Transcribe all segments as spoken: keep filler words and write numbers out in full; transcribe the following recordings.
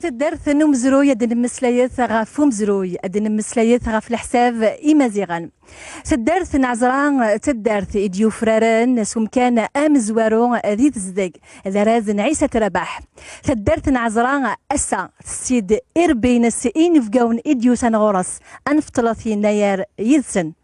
Taddart n umezruy, ad nemmeslayet ɣef umezruy, ad nemmeslayet ɣef leḥsab imaziɣen. Taddart n Ɛezra d taddart i d-yufraren s umkan amezwaru di tezdeg, d arraz n Ɛisa Trabaḥ. Taddart n Ɛezra ass-a tessi-d irebbi-ines inebgawen i d-yusan ɣur-s. Ad nfeṭṭlet yennayer yid-sen.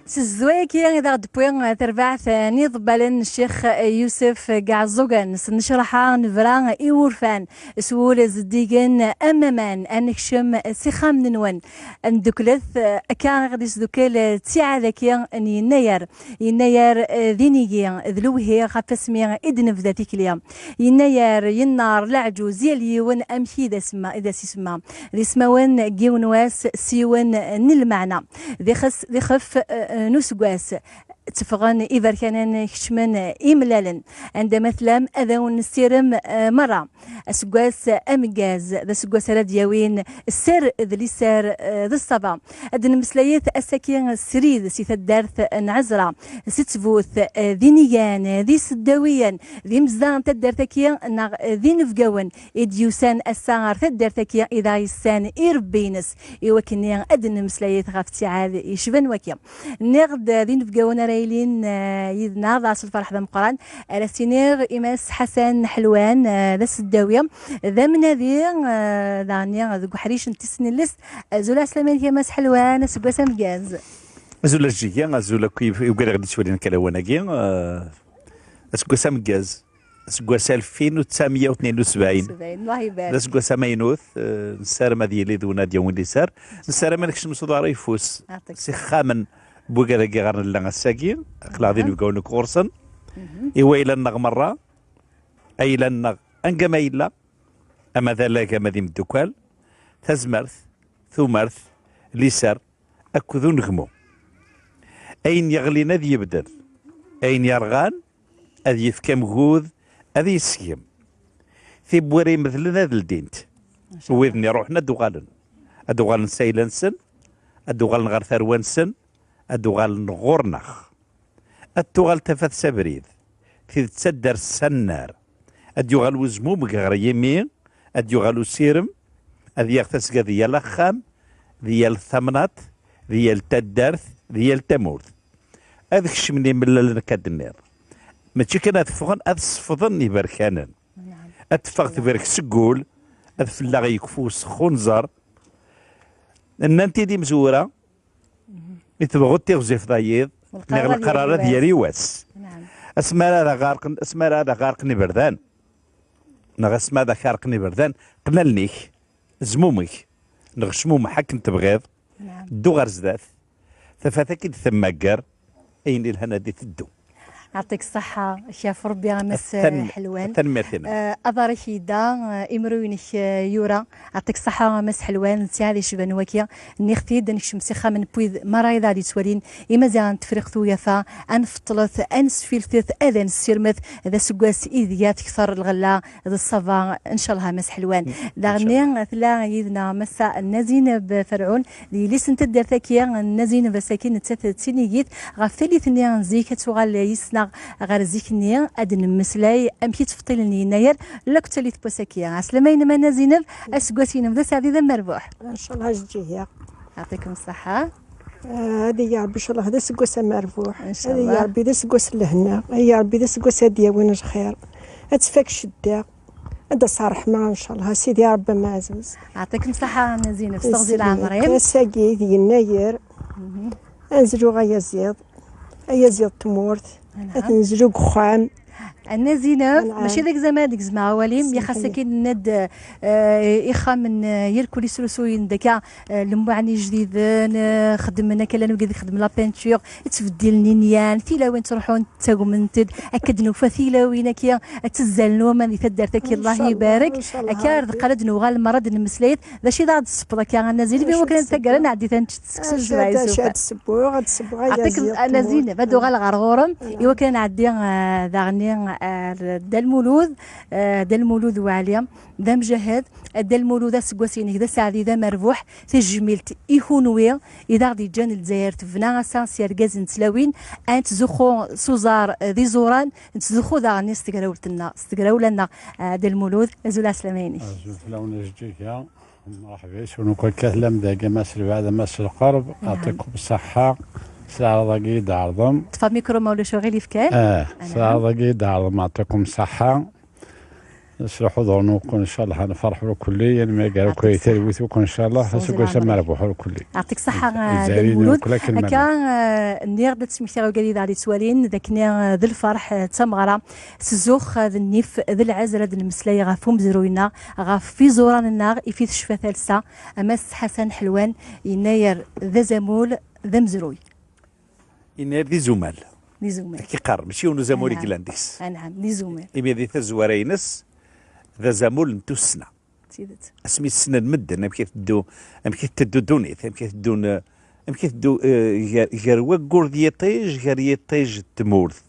S zzedwa-agi i d aɣ-d-tewwi terbaɛt n yiḍebbalen n Ccix Yusef Gaɛẓugan, s nnecraḥa nebra i wurfan, s wul zeddigen am aman, ad nekcem s ixxamen-nwen. Ad nedduklet, akka i ɣ-d-isdukkel ttiɛad-agi n Yennayer. Yennayer, eh, d inigi, d lewhi ɣef wasmi i d-nebda tikli. Yennayer, yennar, leɛǧuz, yal yiwen amek i d asemma, i d as-isemma. D ismawen n yiwen wass s yiwen n lmeɛna. D ixes-, d ixef, eh, n useggas. Tteffɣen iberkanen, kecmen imellalen. Anda ma tellam, ad awen-nessirem, eh, merra. Aseggas ameggaz, d aseggas ara d-yawin sser d liser, eh, d ṣṣaba. Ad d-nemmeslayet ass-agi srid si taddart n Ɛezra, si ttbut, eh, d inigan, d iseddawiyen, d imezdaɣ n taddart-agi neɣ d inebgawen i d-yusan ass-a ɣer taddart-agi i d aɣ-yessan irebbi-ines, i wakken ad d-nemmeslayet ɣef ttiɛad yecban waki. Nniɣ-d d inebgawen ara yilin, eh, yid-neɣ, d ass lferḥ d ameqqran. Ara s-iniɣ i Mass Ḥasan Ḥelwan, eh, d aseddawi, d amnadi, eh, daɣenni deg uḥric n tisnilest. Azul ɛeslama-inek a Mass Ḥelwan, aseggas ameggaz. Azul a Jigi, azul akk i, i wigad i ɣ-d-ittwalin akka lawan-agi. Eh, aseggas ameggaz. Aseggas alfin u tesɛemya u tnin u sebɛin. Sebɛin, Allah ibarek. D aseggas amaynut, eh, nessaram ad yili d win ad yawin liser. Nessaram ad nekcem s uḍar uyeffus. Yeɛṭik s ixxamen n wigad-agi ɣer nella ass-agi. Aql-aɣ d inebgawen akk ɣur-sen. I wayla-nneɣ merra, ayla-nneɣ anga ma yella, ama d alag ama d imeddukal, tazmert, tumert, liser, akked unegmu. Ayen yeɣlin ad yebded, ayen yerɣan ad yefk amgud ad yessegem. Tiwwura imedlen ad ldint. Widen iruḥen ad d-uɣalen. Ad d-uɣalen s ayla-nsen, ad d-uɣalen ɣer tarwa-nsen, ad d-uɣalen ɣur-neɣ. Ad tuɣal tafat s abrid, tidet ad d-ters s annar. Ad d-yuɣal uzmumeg ɣer yimi, ad d-yuɣal usirem, ad yaɣ tasga di yal axxam, di yal tamnaḍt, di yal taddart, di yal tamurt. Ad kecmen imellalen akka d-tenniḍ. Mačči kan ad ffɣen, ad sefḍen iberkanen. Ad teffeɣ tebrek seg wul, ad fell-aɣ yekfu usexxunẓer. Nnan-t-id imezwura, i tebɣu tiɣzift d ayiḍ, neɣ leqrar ad yari wass. Asmi ara ad aɣ-ɣarqen, asmi ara ad aɣ-ɣarqen iberdan, neɣ asmi ad aɣ-ɣarqen iberdan, qqen allen-ik, zmumeg, neɣ cmummeḥ akken tebɣiḍ, ddu ɣer zdat, tafat ad k-id-temmager, ayen ilhan ad d-iteddu. Yeɛṭik ṣṣeḥḥa, kaf Rebbi a Mass Ḥelwan. Tanemmirt-inem. Eh, aḍar-ik yedda, eh, imru-inek, eh, yura. Yeɛṭik ṣṣeḥḥa a Mass Ḥelwan, d ttiɛad yecban waki. Nniɣ-t-id, ad nekcem s ixxamen n wid merra i d aɣ-d-yettwalin. Imaziɣen n Tefriqt Ugafa, ad nfeṭṭlet, ad nesfiltet, ad nessirmet. D aseggas ideg ad tekter lɣella d ṣṣaba, ncallah a Mass Ḥelwan. Daɣenni tella yid-neɣ Massa Nna Zineb Ferɛun, d yelli-s n taddart-agi, Nna Zineb ass-agi nettat d tinigit ɣef tallit-nni n zik, ad tuɣal yis-neɣ ɣer zik-nni, ad d-nemmeslay amek i ttfeṭṭilen yennayer, lakk d tallit n wass-agi. Ɛeslama-inem a Nna Zineb, aseggas-inem d aseɛdi d amerbuḥ. Ncallah a Jǧiya. Yeɛṭikum ṣṣeḥḥa. Ah, ad yili Rebbi ncallah d aseggas amerbuḥ. Ad yili Rebbi d aseggas n lehna. Ad yili Rebbi d aseggas ad d-yawin lxir. Ad tfak ccedda. Ad d-tas ṛṛeḥma, ncallah, a Sidi Ṛebbi amaɛzuz. Yeɛṭikum ṣṣeḥḥa a Nna Zineb, s teɣzi n leɛmer-im. Ass-agi d yennayer, ad nezlu ayaziḍ, ayaziḍ n tmurt, ad nezlu deg uxxam. A Nna Zineb, mačči d agzam ara d-gezmeɣ awal-im, yaxas akin nenna-d, eh, ixxamen, eh, irkul isrusuyen d akka, eh, lemmuɛen ijdiden, eh, xeddmen akka, llan wigad ixeddmen la peinture, ttbeddilen inyan, tilawin ttruḥunt ttagment-d, akka d-nufa tilawin akka, ad ttazzalen waman di taddart-agi, Allah ibarek. Akka ar deqqal ad d-nuɣal merra ad d-nemmeslay-d. D acu i d aɣ-d-tessewweḍ akka a Nna Zineb, i wakken ad taggara nɛeddi taneččet seksu s lɛisuf? Ad d-ssewweɣ, ad d-ssewweɣ ayaziḍ. A Nna Zineb, ad uɣaleɣ ɣer ɣur-m, i wakken ad nɛeddi, eh, daɣenni, eh, ar Dda Lmulud, eh, Dda Lmulud Waɛli, d amjahed. A Dda Lmulud, aseggas-inek d aseɛdi, d amerbuḥ. Tajmilt i kunwi i d aɣ-d-yeǧǧan Lezzayer tebna ass-a s yergazen d tlawin, ad nettzuxxu s uẓar d iẓuran, nettzuxxu daɣen s tegrawt-nneɣ, s tegrawla-nneɣ, eh, Dda Lmulud, azul ɛeslama-inek. Azul fell-awen a Jǧiga, mṛeḥba yes-wen akk akka tellam dagi, ama s lbeɛd ama s lqerb, yeɛṭikum ṣṣeḥḥa s leɛraḍ-agi i d-tɛerḍem. Ṭṭef amikru ma ulac aɣilif kan. Ah, s leɛraḍ-agi i d-tɛerḍem, yeɛṭikum ṣṣeḥḥa. Nesluḥu ḍurnu-kun, ncallah, ad nferḥ ur kulli, ad nmagger akk talwit-nkun, ncallah, aseggas amerbuḥ ur kulli. Yeɛṭik ṣṣeḥḥa, eh, Dda Lmulud. Akka, eh, nniɣ-d ad smektiɣ i wigad i d aɣ-d-ittwalin, d akken, eh, d lferḥ, eh, d tameɣra, s zzux, eh, d nnif, d lɛezl ad nmeslay ɣef umezruy-nneɣ, ɣef iẓuran-nneɣ, ifi tecfa talsa, Amas Ḥasan Ḥelwan, yennayer d azamul, d amezruy. Yennayer d izumal. D izumal. Akka iqqar, mačči yiwen uzamul i yellan deg-s. Anɛam, d izumal. Imi di tazwara-ines, d azamul n tussna. D tidet. Asmi ssnen medden amek i teddu, amek i teddu ddunit, amek i teddun, eh, amek i teddu, eh, gar, gar waggur d yiṭij, gar yiṭij d tmurt.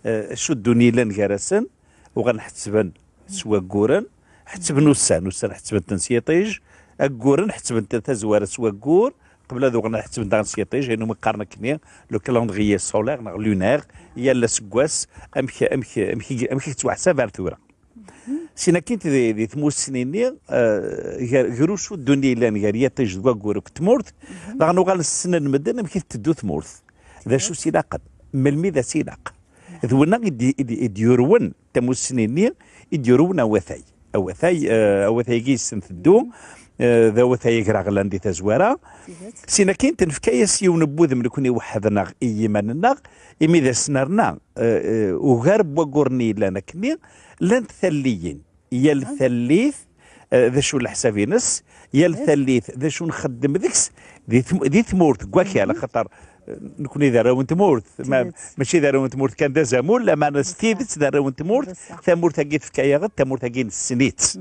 Eh, acu ddun yellan gar-asen, uɣalen ḥettben s wagguren, ḥettben ussan, ussan ḥettben-ten s yiṭij, agguren ḥettben-ten tazwara s waggur, qbel ad uɣalen ḥettben daɣen s yiṭij, ayen umi qqaren akkenni, le calendrier solaire neɣ lunaire, yal aseggas, amek, amek, amek, i- amek i yettwaḥsab ar tura. Sin akkin di, di tmussni-nni, eh, gar, gar ucu ddun yellan gar yiṭij d waggur akked tmurt, daɣen uɣalen ssnen medden amek i tetteddu tmurt, d acu s-ilaqen, melmi d as-ilaq. D winna i d-, i d-, i d-yurwen tamussni-nni, i d-yurwen awatay. Awatay, eh, awatay-agi yessen teddu, eh, d awatay agraɣlan di tazwara. Sin akkin, nefka-yas yiwen n wudem nekni weḥd-neɣ i yiman-nneɣ, imi d as-nerna, eh, eh, ugar n wagguren yellan akkenni, llant talliyin. Yal tallit, eh, d acu leḥsab-ines, yal tallit d acu nxeddem deg-s, di tm-, di tmurt, deg wakal, axaṭer, eh, nekni d arraw n tmurt, ma-, mačči d arraw n tmurt kan d azamul, lameɛna s tidet d arraw n tmurt, tamurt-agi tefka-yaɣ-d, tamurt-agi nessen-itt.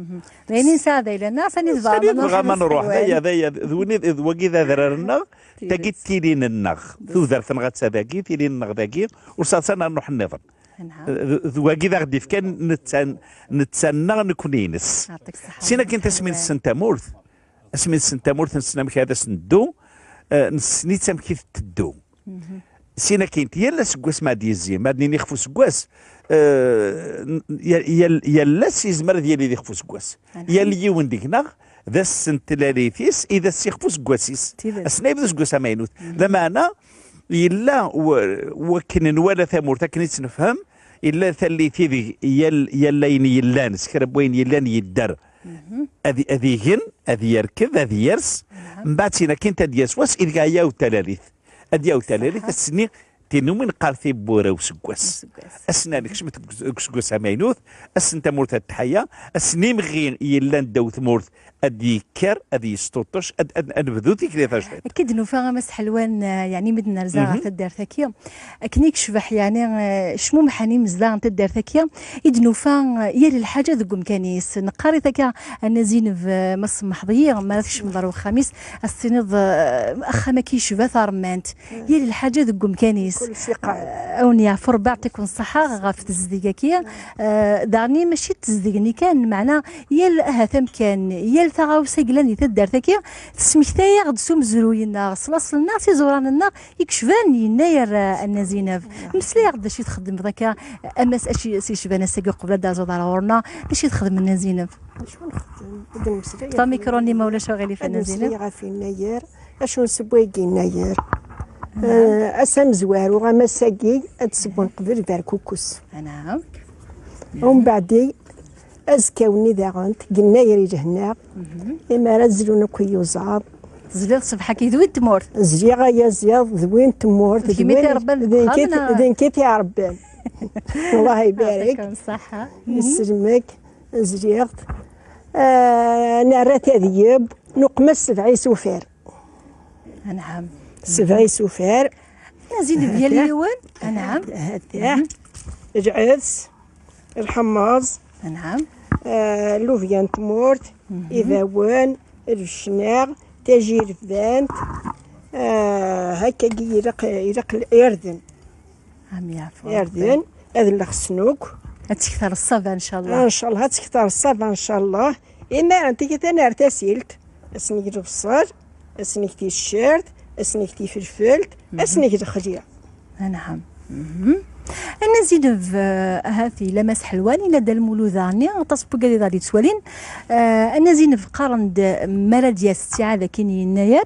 D ayen i nesɛa d ayla-nneɣ, sani tebɣa ma nruḥ, d aya, d aya, d win i d, d wagi d adrar-nneɣ, tagi d tilin-nneɣ, tudert-nneɣ atta dagi, tilin-nneɣ dagi, ur s-, s-, ad nruḥ nniḍen. D, d wagi d aɣ-d-ifkan netta, netta-nneɣ nekni-ines. Sin akin tasmi nessen tamurt, asmi nessen tamurt, nessen amek ad as-neddu, eh, nessen-itt amek i tetteddu. Sin akin, yal aseggas ma ad yezzi, ma ad nini ixef useggas, eh, n-, yal, yal, yal ass yezmer ad yali d ixef useggas. Yal yiwen deg-neɣ d ass n tlalit-is i d ass ixef useggas-is. Ass-nni yebda useggas amaynut. Lameɛna, yella w-, wakken nwala tamurt, akken i tt-nefhem, yella tallit ideg yal, yal ayen yellan, s kra n wayen yellan yedder. Ad, ad igen, ad yerked, ad yers. Mbeɛd sin akin ad d-yas wass ideg ad yaweḍ talalit. Ad yaweḍ talalit, ass-nni, tin umi neqqar tiwwura useggas. Ass-nni ad nekcem deg useggas amaynut, ass n tamurt ad tḥaya, ass n imɣi yellan ddaw tmurt ad d-yekker, ad yesṭuṭec, ad, ad, ad nebdu tikli tajdiṭ. Akka d-nufa, a Mass Ḥelwan, eh, yeɛni mi d-nerza ɣer taddart-agi, akken i yecbeḥ, yeɛni, eh, cmumḥen imezdaɣ n taddart-agi, i d-nufa, eh, yal lḥaǧa deg umkan-is. Neqqar-it akka, a Nna Zineb, eh, ma tsemḥeḍ-iyi, mi ara tkecmeḍ ɣer uxxam-is, ad s-tiniḍ, eh, axxam-agi yecba taremmant. Yal lḥaǧa deg umkan-is. Eh, a wen-yeɛfu Rebbi, yeɛṭikum ṣṣeḥḥa ɣef tezdeg-agi. Eh, daɣen mačči d tezdeg-nni kan, meɛna yal ahat amkan, yal taɣawsa yellan di taddart-agi, tesmektay-aɣ-d s umezruy-nneɣ, s laṣel-nneɣ, s iẓuran-nneɣ i yecban yennayer, eh, a Nna Zineb. Mmeslay-aɣ-d d acu i txeddmeḍ akka, a Mass, acu i s-yecban ass-agi uqbel ad d-tazuḍ ɣer ɣur-neɣ, d acu i txeddem a Nna Zineb? Acu nxeddem? Ad nmeslay ɣef Ṭṭef amikru-nni, ma ulac aɣilif, a Nna Zineb. Ad nmeslay ɣef yennayer. Acu n sebway yennayer? Eh, ass amezwaru, ass-agi, ad d-sewwen qbel berkukes. Anɛam. Umbeɛdi, azekka-nni daɣen, deg yennayer ilehna, imi ara zlun akk iyuzaḍ. Tezliḍ ṣṣbeḥ-agi d win n tmurt? Zliɣ ayaziḍ d win n tmurt, d win i t-irebban deg uxxam, neɣ? D nekk i t-irebban. Allah ibarek. Yeɛṭikum ṣṣeḥḥa. Yesselmek, zliɣ-t. Ah, nerra tadyeb, nuqem-as sebɛa isufar. Anɛam. Sebɛa isufar. Nna Zineb, yal yiwen. Anɛam. Hatah. Lɛedes, lḥemmeẓ. Anɛam. Ah, llubya n tmurt, ibawen, lbecnaɣ, tajirbant. Ah, hakkagi ilaq, ilaq irden. Am yeɛfu Rebbi. Irden, ad llexsen akk. Ad tekter ṣṣaba, ncallah. Ah, ncallah, ad tekter ṣṣaba, ncallah. Imi ara n tigi tanartasilt, ad s-neg lebṣel, ad s-neg ticcert, ad s-neg tifelfelt, ad s-neg lexli. Anɛam. A Nna Zineb, eh, ahat yella Mass Ḥelwan, yella Dda Lmulud daɣen-nni, aṭas n wigad i d aɣ-d-yettwalin. Eh, a Nna Zineb, qqaren-d mi ara d-yas ttiɛad akkin yennayer,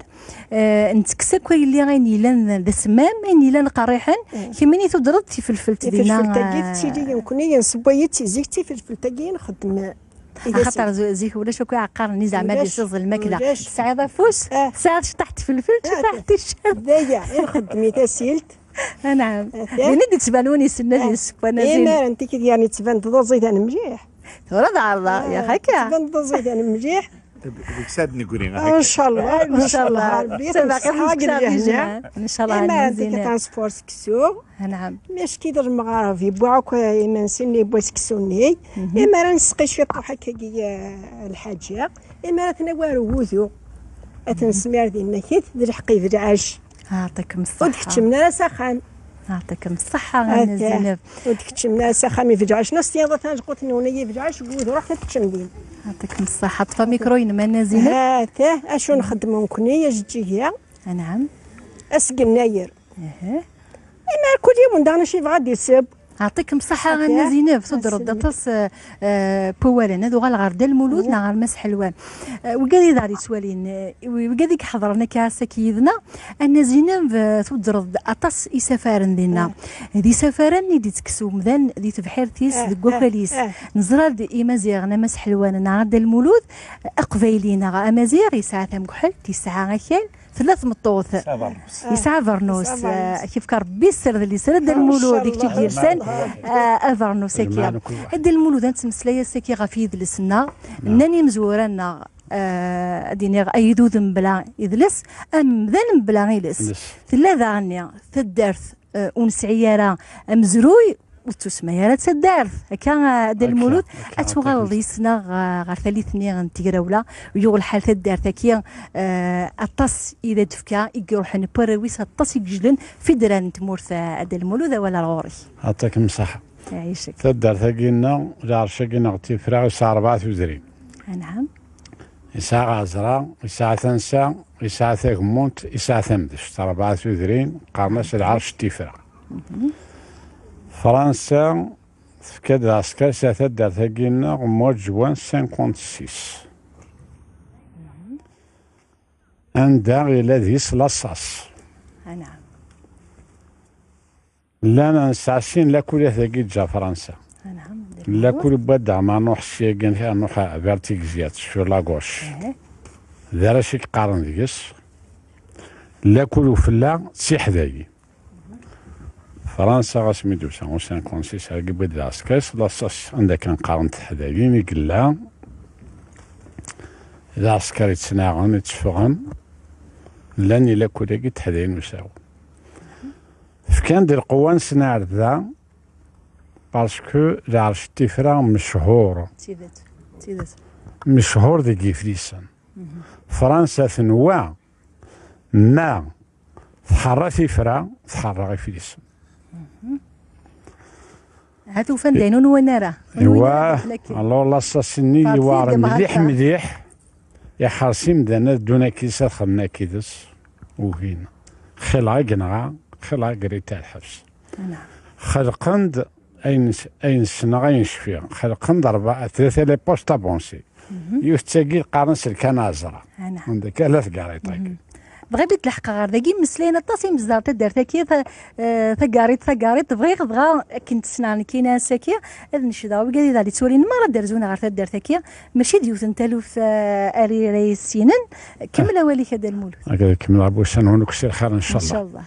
eh, nettekkes akk ayen yellan d asemmam, ayen yellan qerriḥen, kemmini tudreḍ tifelfelt dinna. Tifelfelt-agi, eh, tettili nekkni nsewway-itt zik, tifelfelt-agi nxeddem. Axaṭer zik ulac akk iɛeqqaren-nni, zeɛma ad yessiẓ lmakla. Tesɛiḍ afus, tesɛiḍ ciṭaḥ n tfelfelt, ciṭaḥ n ticcert. D aya i nxeddem i tasilt. Anɛam. Din i d-yettban win yessnen ad yesseww anazin. Imaren tikid yerni yettban-d d aẓidan mliḥ. Tura d ɛerḍa, ya xaka. Yettban-d d aẓidan mliḥ. Deg-s ad negri. Ncallah, ncallah. Rebbi ncallah. Imaren tikid transport seksu. Anɛam. Maski d lmeɣreb yewwa akk imensi-nni, yewwa seksu-nni. Imaren nesqi ciṭuḥ akkagi lḥaǧa. Imaren ad t-nawi ar ugudu. Ad t-nesmir dinna kit d lḥeqq i d lɛac. Ɛṭikem ṣṣeḥḥa. Ur d-keččmen ara s axxam. Ɛṭikem ṣṣeḥḥa a Nna Zineb. Ur d-keččmen ara s axxam ibelɛac. Nas tiyaḍ atan lqut-nwen ay ibelɛac, deg wid ruḥet ad teččem din. Ɛṭikem ṣṣeḥḥa. Ṭṭef amikru-inem a Nna Zineb. Ha-t-a acu nxeddem nekkni ajeǧǧig-a. Anɛam. Asgennayer. Aha. Imar kul yiwen daɣen acu yebɣa ad d-iseww. Ɛṭikem ṣṣeḥḥa a Nna Zineb, tudreḍ-d aṭas n wawalen. Ad uɣal ɣer Dda Lmulud neɣ ɣer Mass Ḥelwan. Wigad i d aɣ-d-ittwalin, wigad i iḥeḍren akka ass-agi yid-neɣ, a Nna Zineb, tudreḍ-d aṭas isafaren dinna. D isafaren i d-ittekkes umdan di tebḥirt-is, deg wakal-is. Neẓra-d Imaziɣen, a Mass Ḥelwan neɣ a Dda Lmulud, aqbayli neɣ amaziɣ yesɛa tamekḥelt, yesɛa akal, tella tmeṭṭut. Yesɛa abernus. Yesɛa abernus. Ad k-yefk Rebbi sser d liser, a Dda Lmulud, i kečč i d-yelsan abernus-agi. A Dda Lmulud, ad nettmeslay ass-agi ɣef yidles-nneɣ. Nnan imezwura-nneɣ, ad d-iniɣ, agdud mebla idles, amdan mebla iles. Tella daɣenni taddart ur nesɛi ara amezruy, ur tettusemma ara d taddart. Akka, a Dda Lmulud, ad tuɣaleḍ yis-neɣ ɣer tallit-nni n tegrawla, yuɣ lḥal taddart-agi, aṭas i d ad tefka, i iruḥen n warraw-is, aṭas i yejlen f idran n tmurt, a Dda Lmulud, awal ar ɣur-k. Ɛṭikem ṣṣeḥḥa. Taddart-agi-nneɣ, lɛerc-agi-nneɣ tifra, yesɛa rebɛa tudrin. Anɛam. Yesɛa aɣeẓra, yesɛa tansa, yesɛa tagemmunt, yesɛa tamdect. Rebɛa tudrin, qqaren-as lɛerc n tifra. Fransa tefka-d lɛesker s taddart-agi-nneɣ, mois de juin cinquante-six. Anda yella deg-s laṣas. Anɛam. Llan nesɛa sin lakulat dagi ǧǧa Fransa. Anɛam. Lakul n Wadda Ɛmer Nuḥ, syagan Nuḥ Bertigziat, sur la gauche. D arrac i yeqqaren deg-s. Lakul ufella d tiḥdayin. Fransa ɣas mi d-usa u cinquante-six ar yewwi-d lɛesker-is, laṣas anda kan qqaren tiḥdayin i yella. D aɛesker yettnaɣen, yetteffɣen. Llan i lakul-agi tiḥdayin usawen. Fkan-d lqewwa-nsen ar da, parce que lɛerc n tifra mechur. D tidet, d tidet. Mechur deg Yiflisen. Fransa tenwa ma tḥerra tifra, tḥerra Iflisen. Hat ufan d ayen ur nwan ara. Ur nwan ara. Iwa, alors laṣas-nni yewɛer mliḥ mliḥ. Iḥers imdanen ad ddun akkid-s, ad xedmen akkid-s. Ugin. Xilɛa i yenɣa, xilɛa i yerra ar lḥebs. Xelqen-d ayen s-, ayen ssneɣ, ayen cfiɣ. Xelqen-d rebɛa, tlata les postes avancés. Yiwet tagi qqaren-as lkan aẓra. Anda kan la tgariṭ-agi. Bɣiɣ ad d-leḥqeɣ ɣer dagi, mmeslayen aṭas imezdaɣ taddart-agi, ta-, eh, tagariṭ, tagariṭ, bɣiɣ dɣa akken tesneɣ nekkini ass-agi, ad necdeɣ wigad i d aɣ-d-ittwalin merra ad d-rzun ɣer taddart-agi, mačči d yiwet n taluft, eh, ara, ara yessinen. Kemmel awal-ik a Dda Lmulud. Akka, kemmel ɣer wussan-nwen akk si lxir, ncallah. Ncallah.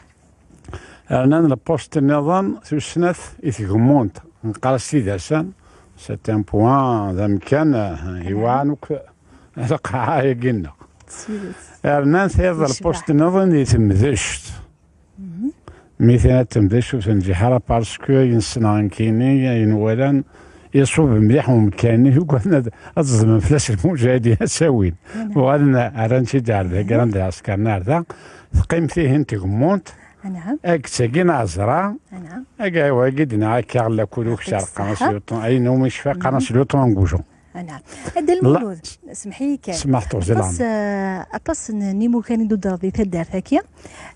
Rnan lpuṣt nniḍen, tussnat i tgemmunt, neqqar-as Tidasan, c'est un point d amkan, eh, iwɛan akk lqaɛa-agi-nneɣ. Rnan tayeḍ lpuṣt nniḍen di temdect. Mi tana temdect ur tenǧiḥ ara, parce que ayen ssneɣ nekkini, ayen walan, iṣub mliḥ umkan-nni, ugaden ad, ad ẓedmen fell-as lmuǧahidin, ad s-awin. Uɣalen rran-tt-id ar da, gran-d lɛesker-nni ar da, teqqim tihin tgemmunt, Anɛam. Akked tagi n Ɛezra, Anɛam. Agi, wagi d-nniɣ akka, la kuluk Yeɛṭik ṣṣeḥḥa. Qqaren-as le temps, ayen umi cfiɣ, qqaren-as le temps n Goujon. Anɛam. A Dda Lmulud, semmeḥ-iyi kan. Semmeḥ, tuɣ di leɛmer. Aṭas, eh, aṭas n, n yimukan i d-tudreḍ di taddart-agi.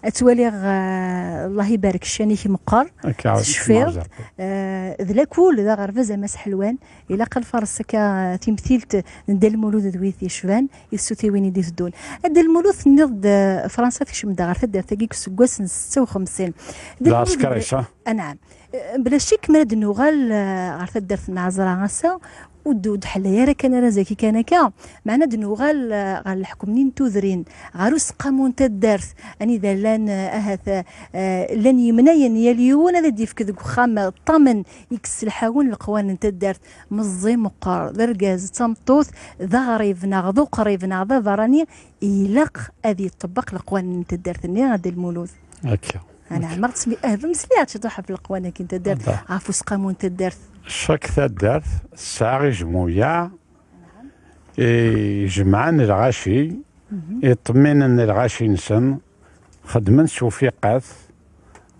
Ad twaliɣ, eh, Allah ibarek, ccan-ik meqqer. Akka, tecfiḍ. Semmeḥ, Rebbi. Eh, d lakul, d aɣerbaz a Mass Ḥelwan. Ilaq ad nfares akka timtilt n Dda Lmulud d wid yecban i tsutiwin i d-iteddun. A Dda Lmulud, tenniḍ-d, eh, Fransa tekcem-d ɣer taddart-agi deg useggas n setta u xemsin. Dda Lmulud, lɛesker-is, ah. Anɛam. Eh, bla ccek, mi ara d-nuɣal, eh, ɣer taddart n Ɛezra ass-a, Ur d-, ur d-ḥellay ara kan ara zaki kan akka, meɛna ad nuɣal, eh, ɣer leḥkem-nni n tudrin, ɣer useqqamu n taddart, anida llan, eh, ahat, eh, llan yemnayen, yal yiwen ad d-yefk deg uxxam, eh, ṭṭamen, ikkes s lḥawen leqwanen n taddart, meẓẓi, meqqer, d argaz, d tameṭṭut, d aɣrib neɣ d uqrib neɣ d aberrani, ilaq ad yeṭṭebbeq leqwanen n taddart-nni, a Dda Lmulud. Akka. Anɛam, ma ɣ-tesmi-, eh, mmeslayeɣ ciṭuḥ ɣef leqwanen-agi n taddart, ɣef useqqamu n taddart. Chaque taddart tesɛa ijmuyaɛ ijemɛen lɣaci, iṭṭemminen lɣaci-nsen, xeddmen s ufiqat,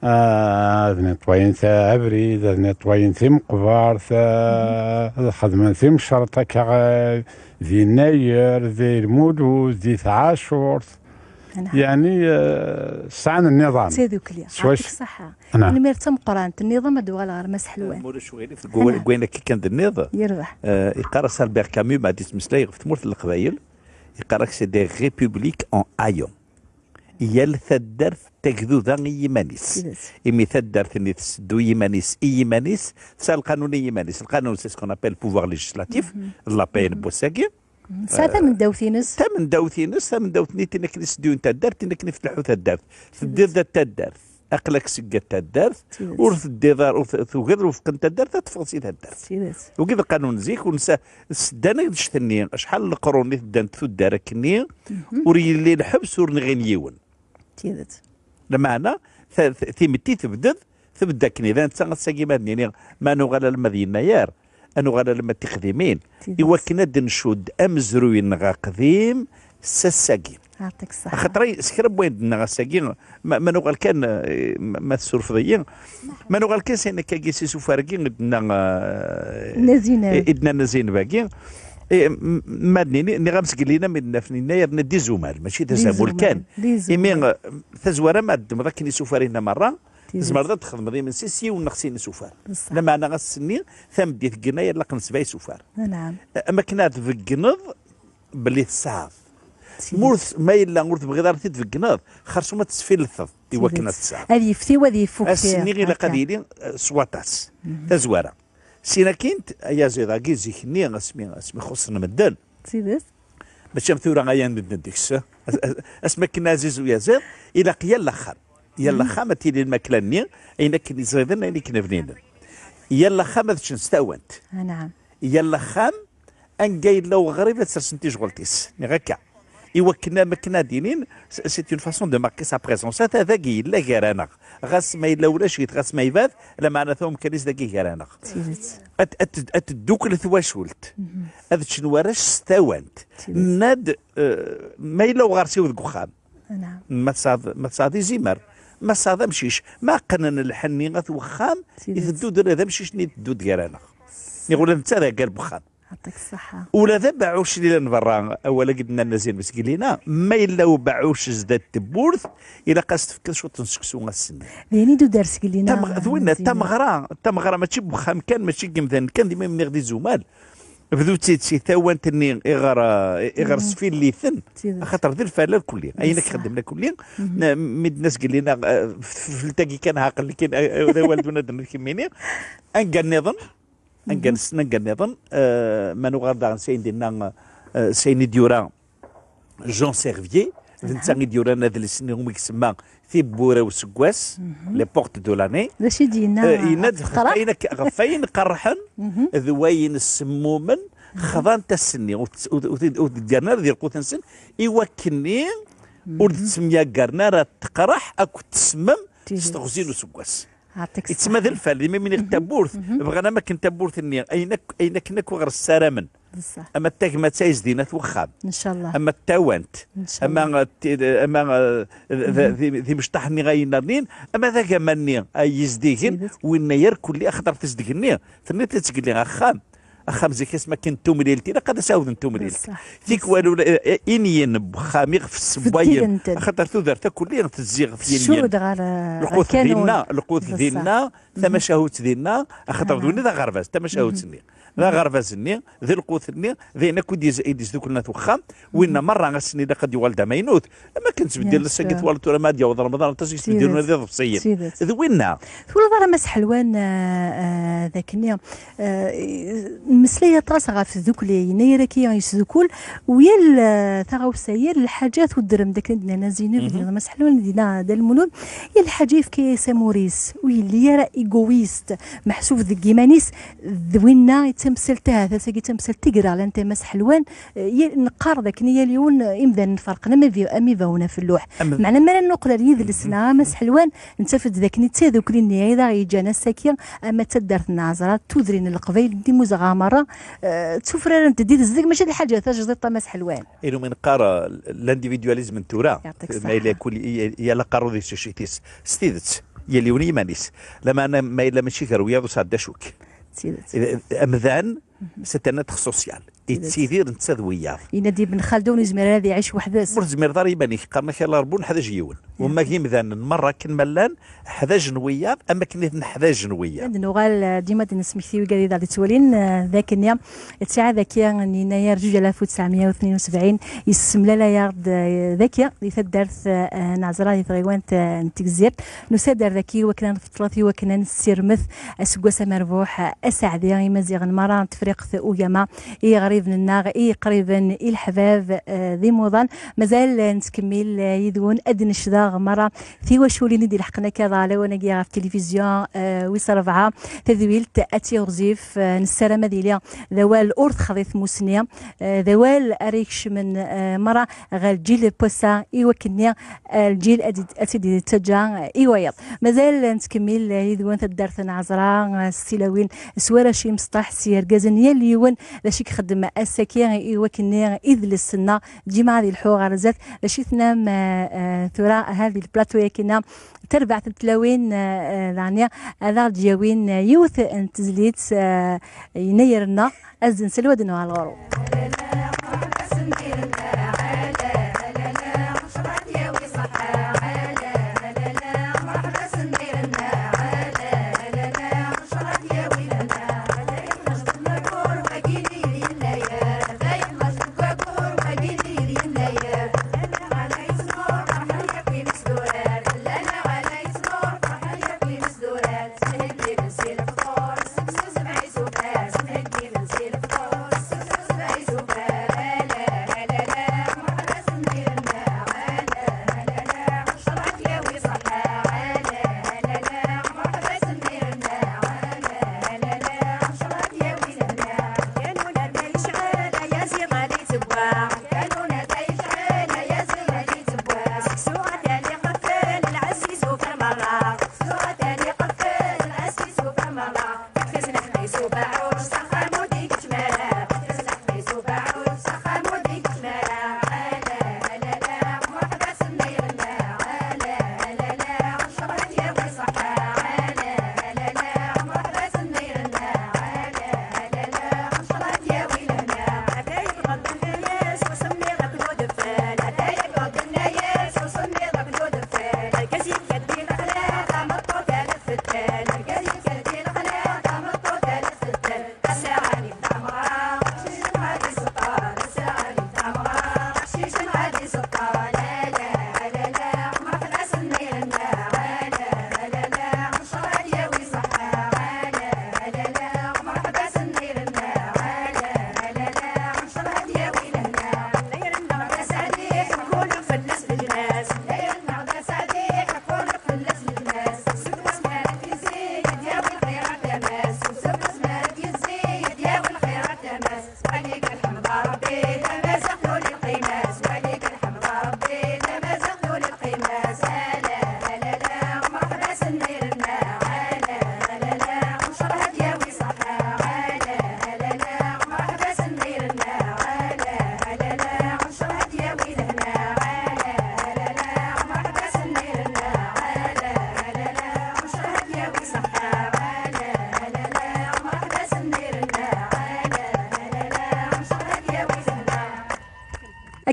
ah, ad netwayen ta-, abrid, ad netwayen timeqbert, ah, ad xedmen timecreṭ akka, ah, di Yennayer, di Lmulud, di Tɛacurt. Anɛam. Yeɛni, ah, sɛan nniḍam. D tadukli. Swac- Yeɛṭik ṣṣeḥḥa. Anɛam. Tanemmirt tameqqrant. Nniḍam ad d-uɣaleɣ ɣer Mass Ḥelwan. Ma ulac uɣilif, deg wayen akka kan d-nniḍ, yerbeḥ. Eh, yeqqar-as Albert Camus, ma d-yettmeslay ɣef tmurt n Leqbayel, yeqqar-ak c'est des républiques en haillons. Yal taddart tagduda i yiman-is. Tidet. Imi taddart-nni tesseddu i yiman-is, i yiman-is, tesɛa lqanun i yiman-is. Lqanun, c'est ce qu'on appelle pouvoir législatif, d la paix n wass-agi. Tesɛa tamendawt-ines. Tamendawt-ines, tamendawt-nni tin akken i sedduyen taddart, tin akken i tleḥḥu taddart. Teddiḍ-d ar taddart, aql-ak seg at taddart, ur teddiḍ ara, ur t-, tugiḍ lwefq n taddart, ad teffɣeḍ si taddart. Wagi d lqanun n zik, ur nesɛa, sseddan anect-nni, acḥal n leqrun i teddant tuddar akkenni, ur yelli lḥebs ur nɣin yiwen. Tidet. Lameɛna, ta-, t-, timetti tebded, tebda akken. D netta ass-agi ma d-nini, ma nuɣal alamma d Yennayer, ad nuɣal alamma d tiqdimin, i wakken ad d-ncudd amezruy-nneɣ aqdim s ass-agi. Yeɛṭik ṣṣeḥḥa. Axaṭer ay, s kra n wayen d-nniɣ ass-agi, ma, ma nuɣal kan, eh, ma, ma tessurfeḍ-iyi, ma nuɣal kan s ayen akkagi s isufar-agi i d-nna, eh, Nazin. I, i d-nna Nazin bagi, eh, m-, ma d-nini, nniɣ-am seg lina mi d-naf Yennayer, nna d izumal, mačči d azamul kan. D izumal. Imi, eh, tazwara ma d-ddmeḍ akken isufar-inna merra, tzemreḍ ad txedmeḍ imensi s yiwen neɣ sin isufar. Lameɛna ass-nni, tameddit n Yennayer, laqen sebɛa isufar. Anɛam. Am akken ad tbeggneḍ belli tesɛaḍ. Ma ur t-, ma yella ur tebɣiḍ ara ad t-id-tbeggneḍ, xersum ad tesfilteḍ i wakken ad tesɛaḍ. Ad yefti, ad yeffukti. Ass-nni ilaq ad yili, eh, s waṭas. Tazwara. Sin akkin, ayaziḍ-agi zik-nni, asmi, asmi xuṣṣen medden. D tidet. Mačči am tura ay ad nedden deg-s. As-, as-, asmi akken aziz uyaziḍ, ilaq yal axxam. Yal axxam ad tili lmakla-nni, ayen akken iẓiden, ayen akken bninen. Yal axxam ad ččen s tawant. Anɛam. Yal axxam, anga yella uɣrib ad sersen tijɣelt-is. Niɣ akka. I wakken am akken ad d-inin, c-, c'est une façon de marquer sa présence. Ata dagi yella gar-aneɣ. Ɣas ma yella ulac-it, ɣas ma ibad, lameɛna ta umkan-is dagi gar-aneɣ. Tidet. Ad, ad, ad teddukel twacult. Ad ččen warrac s tawant. Tidet. Nna-d, eh, ma yella uɣersiw deg uxxam. Anɛam. Ma tesɛiḍ, ma tesɛiḍ izimer, ma tesɛiḍ amcic, ma qqnen lḥenni at wexxam, iteddu-d ula d amcic-nni, iteddu-d gar-aneɣ. Niɣ ula d netta d aggal n wexxam. Yeɛṭik ṣṣeḥḥa. Ula d abeɛɛuc i yellan berra, awal-agi d-nnan Nazin Mesgilina, ma yella ubeɛɛuc zdat tewwurt, ilaq ad s-tefkeḍ cwiṭ n seksu ass-nni. D ayen i d-udar Sgilina. Tameɣ-, d winna, tameɣra, tameɣra mačči n wexxam kan, mačči n yimdanen kan, d imem-nniɣ d izumal. Bdu-tt-id si tawant-nni iɣer, iɣer sfilliten, axaṭer d lfal irkelli. Ayen ak xedmen irkelli, mi d-nna Sgilina, eh, f-, f-, felt-agi kan, ha, aql-i kan, eh, d awal d-nna d-nna kemmini. Anga nniḍen, anga nessen, anga nniḍen, eh, ma nuɣal daɣen s ayen d-inna, eh, s ayen i d-yura Jean Servier, d netta i d-yuran adlis-nni umi isemma Tiwwura n useggas, Les Portes de l'année. D acu i d-yenna? Eh, yenna-d ɣef wayen ak-, ɣef wayen qerrḥen, d wayen semmumen, xḍant ass-nni, ur t-, ur t-, ur t-, ur d-ggaren ara di lqut-nsen, i wakken ur d-ttemyagaren ara teqreḥ akked tesmem s teɣzi n useggas. Yeɛṭik ṣṣeḥḥa. Yettma d lfal, d imimni n tawwurt, bɣan am akken tawwurt-nni, ayen akk, ayen akken akk ɣer ssaramen. Ama d tagmat ay zdin at wexxam, ama d tawant, ama d ti-, ama, eh, d, d, d, d imecṭaḥ-nni ay yennernin, ama d agama-nni ay yezdigen, winna irkelli, axaṭer tizdeg-nni, tenniḍ-tt-id sgelli, axxam, axxam zik asmi akken tumlilt, ilaq ad as-awden tumlilt. Tikwal ula, eh, eh, inyen n wexxam, iɣef ssewwayen, axaṭer tudert akkelli tezzi ɣef yinyen. Lqut dinna, lqut dinna, tamacahut dinna, axaṭer d winna d aɣerbaz, tamacahut-nni. d aɣerbaz-nni, d lqut-nni, d ayen akk i d-yez- i d-yesdukulen at wexxam. Winna merra ass-nni ilaq ad d-yuɣal d amaynut. Am akken ttbeddilen ass-agi, twalaḍ tura ma ad yaweḍ Remḍan, aṭas i yettbeddilen d iḍebsiyen. D winna. Twalaḍ ara Mass Ḥelwan, eh, eh, d akken, eh, nmeslay aṭas ɣef tdukli, yennayer-agi yesdukul, u yal, eh, taɣawsa, yal lḥaǧa tuddrem d akken i d-nenna Zinub, d Mass Ḥelwan, d-yenna Dda Lmulud, yal lḥaǧa yefka-yas amur-is, ur yelli ara égoïste, meḥsub deg yiman-is, d winna i d tamsalt ahat, ass-agi d tamsalt tigraɣlant a Mass Ḥelwan, eh, yal, neqqar d akken yal yiwen, eh, imdanen ferqen am ibi-, am ibawen ɣef lluḥ. Meɛna mi ara nuqel ar yidles-nneɣ a Mass Ḥelwan, nettaf-d d akken d tadukli-nni i d aɣ-yeǧǧan ass-agi, ama d taddart n Ɛezra, d tudrin n Leqbayel, d imuzɣa merra, eh, ttufrarent-d i tezdeg, mačči d lḥaǧa tajdiṭ a Mass Ḥelwan. Ilum i neqqar, eh, l'individualisme n tura, ma yella kul, i- i- yal aqerru di tsucit-is, s tidet, yal yiwen i yiman-is. Lameɛna ma yella mačči gar wiyaḍ ur sɛedda cukk. D tidet. Amdan, c'est un être social. Yettidir netta d wiyaḍ. Yenna-d Ibn Khaldun, ur yezmir ara ad iɛic weḥd-s. Ur tezmireḍ ara iman-ik, qqaren-ak ala Rebbi ur neḥdaǧ yiwen. Wamma d imdanen merra akken ma llan, ḥdaǧen wiyaḍ, am akken i ten-ḥdaǧen wiyaḍ. Ad nuɣal, eh, dima d-nesmekti wigad i d aɣ-d-ittwalin, eh, d akken-nni, ttiɛad-agi n yennayer zuǧ alaf u tesɛemya u tnin u sebɛin, yessemlal-aɣ-d, eh, dagi, di taddart, eh, n Ɛezra, di tɣiwant, eh, n Tegzirt. Nusa-d ar dagi i wakken ad nfeṭṭlet, i wakken ad nessirmet aseggas amerbuḥ, eh, aseɛdi, Imaziɣen merra n Tefriqt Ugama, i yiɣriben-nneɣ, i yiqriben, i leḥbab, eh, d imuḍan. Mazal, eh, nettkemmil, eh, yid-wen, ad d-necdeɣ merra tiwaculin i d-ilḥeqen akka ɣer lawan-agi ɣef tilifizyu, eh, wis rebɛa, tadwilt At Yiɣzif, eh, nessaram ad yili d awal ur texḍi tmusni, eh, d awal ara ikecmen, eh, merra ɣer lǧil n wass-a, i wakken-nni, eh, lǧil ad id-, ad tt-id-yettaǧǧa, eh, i wayeḍ. Mazal nettkemmil, eh, yid-wen taddart n Ɛezra, eh, s tilawin, s warrac imesṭaḥ, s yergazen, yal yiwen d acu i ixeddem ass-agi, i wakken-nni idles-nneɣ dima ad ilḥu ɣer zdat. D acu i tennam, eh, eh, tura, ha di lplateau-yagi-nneɣ, tarbaɛt n tlawin, eh, eh, daɣen ad aɣ-d-yawin, eh, yiwet n tezlit, eh, yennayer-nneɣ, ad d-nsel wa d-nuɣal ɣur-u.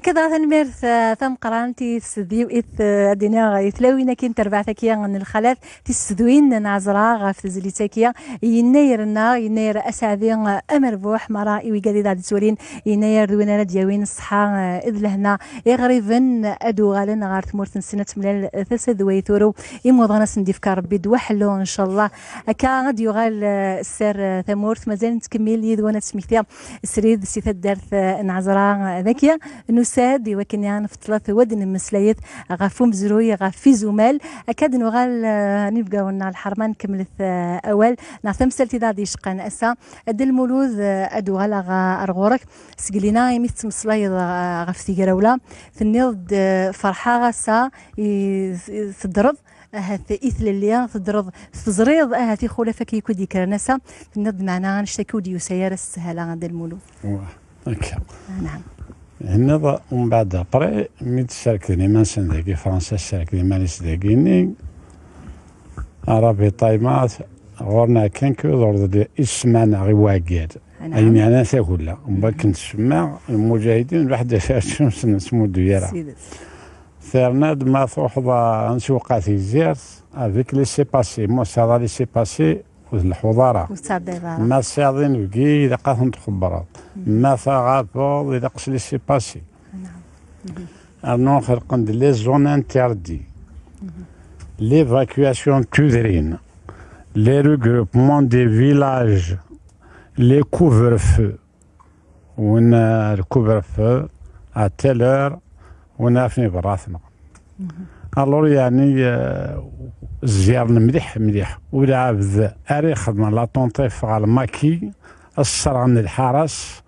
Akka dɣa tanemmirt, eh, tameqqrant i tesdiw, i t-, ad iniɣ, i tlawin-agi n terbaɛt-agi n lxalat, tissedwin n Ɛezra ɣef tezlit-agi. Yennayer-nneɣ, yennayer aseɛdi, eh, amerbuḥ, mara i wigad i d aɣ-d-ittwalin, yennayer d win ara d-yawin ṣṣeḥḥa, eh, d lehna. Iɣriben ad uɣalen ɣer tmurt-nsen, ad temlal, eh, tasa d way turew, imi uḍan ad sen-d-ifka Rebbi ddwa ḥellu, ncallah. Akka ad yuɣal, eh, sser, eh, tamurt. Mazal nettkemmil yid-wen ad smektiɣ srid si taddart, eh, n Ɛezra, eh, dagi. Nusa-d i wakken ad nfeṭṭlet, wa d-nemmeslayet ɣef umezruy, ɣef izumal. Akka ad nuɣal, eh, inebgawen n lḥerma, nkemmlet, eh, awal neɣ tamsalt i d aɣ-d-yecqan ass-a. A Dda Lmulud, eh, ad uɣaleɣ, eh, ar ɣur-k. Seg lina imi tettmeslayeḍ, eh, ɣef tegrawla, tenniḍ-d, eh, ferḥeɣ ass-a i, i teddreḍ ahat i tlelli, teddreḍ, teẓriḍ ahat ixulaf akka i kud-yekkren ass-a, tenniḍ-d meɛna annect-agi ur d-yusa ara s sshala, a Dda Lmulud. Wah, akka. Ah, naɛam. Henniḍ, umbeɛd, après, mi d-sserkden iman-nsen dagi, Fransa tesserked iman-is dagi-nni, Arabi Ṭayma, ɣur-neɣ kan kuḍ ur d isem-aneɣ i wagad. Ah, naɛam. Ayen yeɛnan tagella. Mbakken tsemma, lmuǧahidin, lwaḥed acu n-, s-, nesmuddu ara. S tidet. Terna-d ma truḥeḍ a-, ansi waqeɛ tigzirt, avec laissez-passer. Ma tesɛiḍ laissez-passer, ur tleḥḥuḍ ara. Ur tettɛeddayeḍ ara. Ma tesɛiḍ inebgi, ilaq ad ten-txebbreḍ. Ma taɣabeḍ, ilaq s laissez-passer. Naɛam. Rnu xelqen-d les zones interdites, l'évacuation n tudrin, les regroupements des villages, les couvre-feux. Win, euh, le couvre-feu à telle heure, win afni berra tneɣ. Alors, yeɛni, euh, zziren mliḥ, mliḥ. Ula ɛebd ara ixedmen la tentative ɣer Maki, ad sserɣen lḥaṛa-s,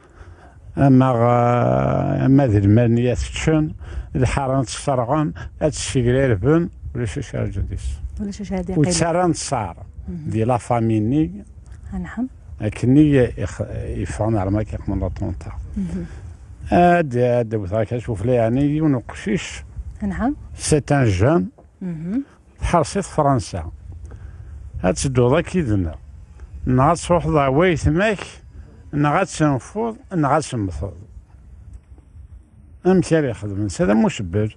ama, euh, ama d lmal-nni ad t-ččen, lḥaṛa ad tt-sserɣen, ad tt-ssegrirben, ulac acu ara ǧǧen deg-s. Ulac acu ara d-yeqqimen. Ur ttarran ttṣar di la famille-nni. Anɛam. Akken i ix-, yeffɣen ar Maki yeqmen la tentative. Ad, ad wteɣ akka sufella, yeɛni yiwen uqcic. Anɛam. C'est un jeune. Tḥerṣ-it Fransa. Ad tedduḍ akka yid-neɣ, neɣ ad truḥeḍ ɣer wayetma-k, neɣ ad tenfuḍ, neɣ ad temmteḍ. Amek ara ixdem? Netta d amusebbel.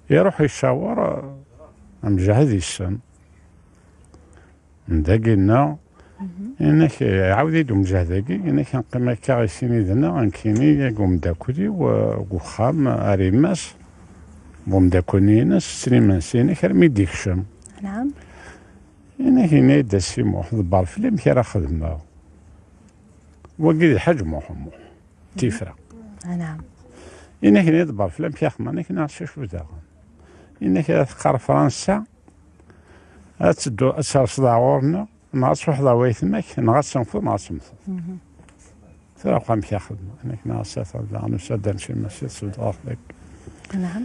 Iruḥ icawer, eh, amjahed yessen. Dagi-nneɣ, inak, iɛawed-iyi-d umjahed-agi, inak, neqqim akka i sin yid-neɣ, nekkini, akked umeddakel-iw, eh, deg uxxam, ar yemma-s, d umeddakel-nni-ines, ttren imensi, inak, armi d-ikcem. Naɛam. Inak, yenna-yi-d a Si Muḥ, ḍebber fell-i, amek ara xedmeɣ? Wagi d Lḥaǧ Muḥ Muḥ. Tifra. Anɛam. Inak, yenna-yi-d ḍebber fell-i, amek ara xedmeɣ? Inak, yenna-yi-d acu cfu daɣen? Inak, ad teqqar Fransa, ad teddu, ad terseḍ ɣur-neɣ, neɣ ad truḥeḍ ɣer wayetma-k, neɣ ad tenfuḍ, neɣ ad temmteḍ. Tura amek ara xedmeɣ? Inak, yenna-yi-d a Si Muḥ, daɣen usa-d, ad nečč imensi, ad tesbeddɣeḍ fell-ak. Anɛam.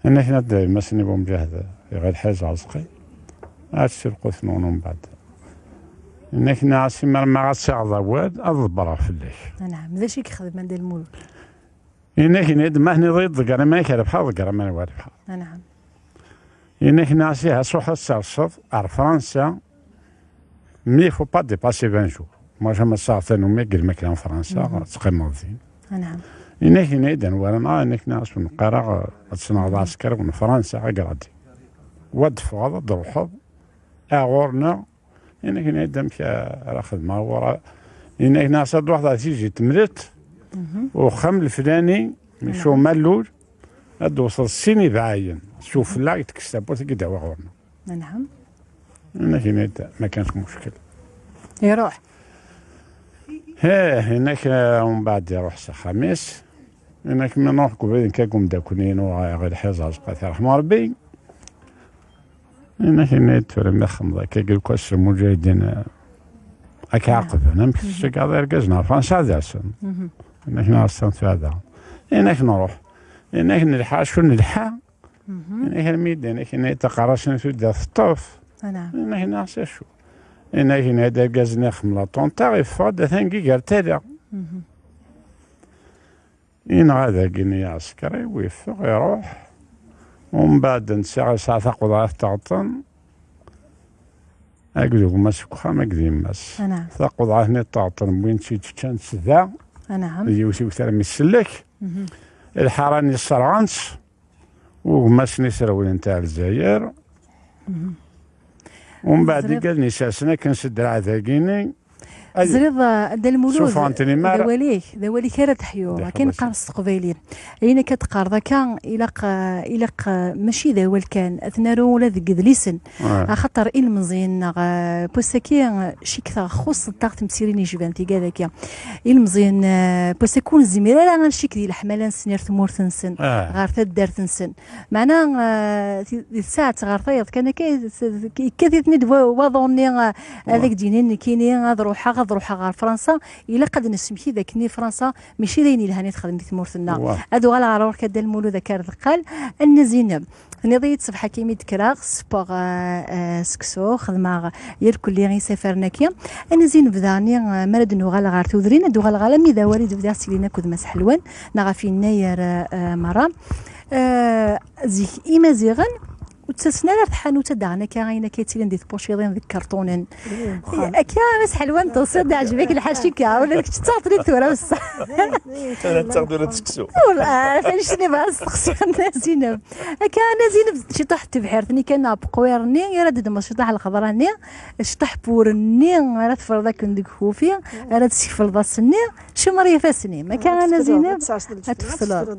Inak, yenna-yi-d a yemma-s n Bumǧahed, iɣil ḥiz Ɛezqi, ad tečč lqut-nwen umbeɛd. Inak, yenna-yi-d a Si Muḥ, ma ad taɣeḍ awal, ad ḍebbreɣ fell-ak. Anɛam. D acu i yexdem a Dda Lmulud? Inak, yenna-yi-d, ma tniḍ-iyi-d ḍegger iman-ik, rebḥeɣ, ḍegger iman-iw, rebḥeɣ. Anɛam. Inak, yenna-yi-d a Si, ha, truḥ ad terseḍ ar Fransa, mais il faut pas dépasser vingt jours. Moi, jamais ça, tanumi deg lmakla n Fransa, ad teqqimeḍ din. Anɛam. Inak, yenna-yi-d anwa ara nɣeɣ, inak, yenna-yi-d a Si, ur neqqar ara ad tenɣeḍ aɛsekriw n Fransa, agradi. Wa ad d-teffɣeḍ, ad d-truḥeḍ, a ɣur-neɣ, inak, yenna-yi-d amek ara xedmeɣ, wara, inak, yenna-yi-d a Si, ad d-truḥeḍ ar Tizi Temridt, uxxam leflani, mi s umallul, ad d-tewseḍ sin ibaɛayen, sufella i tekkes tawwurt i d-awi ɣur-neɣ. Anɛam. Inak, yenna-yi-d ma kan muckel. Iruḥ. Ih, inak, eh, umbeɛd iruḥ s axxam-is. Inak, mi nruḥ deg ubrid, nekk akked umeddakel-inu, eh, ɣer Lḥiẓ, Azqat, iṛḥem Ṛebbi. Inak, yenna-yi-d tura mi txedmeḍ akka, deg lkas n lmuǧahidin, eh, ad k-ɛaqben. Amek tettṣeggaḍ irgazen ɣer Fransa ad rsen? Inak, yenna-yi-d a Si, tura da. Inak, nruḥ. Inak, nelḥa, acu nelḥa? Inak, armi d-, inak, yenna-yi-d taqerrast-nni tudda teṭṭef. Anɛam. Inak, yenna-yi-d a Si, acu? Inak, yenna-yi-d argaz-nni ixeddem la tentative, yeffeɣ-d atan deg iger tala. Yenɣa dagi-nni aɛsekriw, yeffeɣ, iruḥ. Umbeɛd netta yesɛa taqeḍɛit teɣṭen, akked gma-s deg uxxam, akked yemma-s. Anɛam. Taqeḍɛit-nni teɣṭen, wwin-tt-id, ččan-tt da. Anɛam. Yiwet yiwet armi tsellek. Lḥara-nni sserɣen-tt, ugmasen i trewlent ar Lezzayer. Umbeɛd, igallen isersen akken s ddreɛ dagini. Ay, teẓriḍ, a Dda Lmulud, sufɣen-ten imar. D awal-ik, d awal-ik ara teḥyuḍ. Akken qqaren s teqbaylit. Ayen akka d-teqqareḍ akka, ilaq, eh, ilaq, eh, mačči d awal kan, ad t-naru ula deg yedlisen. Axaṭer ilmeẓyen-nneɣ, eh, n wass-agi, eh, cikkeɣ xuṣṣent-aɣ temsirin yecban tigad-agi. Ilmeẓyen, eh, n wass-agi ur nezmir ara ad ncik di leḥmala-nsen ar tmurt-nsen, ɣer taddart-nsen. Meɛna, eh, di, di tsaɛet ɣer tayeḍ kan akka, yekkat-iten-id wa-, waḍu-nni, eh, ad ak-d-yini nekkini ad ruḥeɣ, ad ruḥeɣ ɣer Fransa, ilaq ad nesmekti d akken i Fransa mačči d ayen yelhan i texdem di tmurt-nneɣ. Ad uɣaleɣ ɣer ɣur-k a Dda Lmulud, akka ar deqqal. A Nna Zineb, tenniḍ-iyi-d ṣṣbeḥ-agi mi d-kkreɣ, sewweɣ, eh, eh, seksu, xedmeɣ irkelli isafaren-agi. A Nna Zineb, daɣen, eh, mi ara d-nuɣal ɣer tudrin, ad uɣaleɣ almi d awal i d-bdiɣ ttilin akked Mass Ḥelwan, neɣ ɣef Yennayer, eh, eh, merra. Eh, zik, Imaziɣen ur ttasen ara ar tḥanut ad d-aɣen akka ayen akka yettilin di tpuciḍin, deg ikarṭunen. Akka, Mass Ḥelwan, teɣsiḍ, iɛǧeb-ak lḥal cikkeɣ, ula d kečč d taɣeṭlit tura, bessah. Tura d taɣeṭlit seksu. Ur, ah, ɣef annect-nni bɣiɣ ad steqsiɣ Nna Zineb. Akka, Nna Zineb, ciṭuḥ n tebḥirt-nni kan, neɣ n uqwir-nni, ara d-ddmeḍ ciṭuḥ n lxeḍra-nni, ciṭuḥ n wur-nni, ara teffreḍ akken deg ukufi, ara d-teskefleḍ ass-nni, cemmer ifassen-im. Akka, a Nna Zineb, ad tfetleḍ.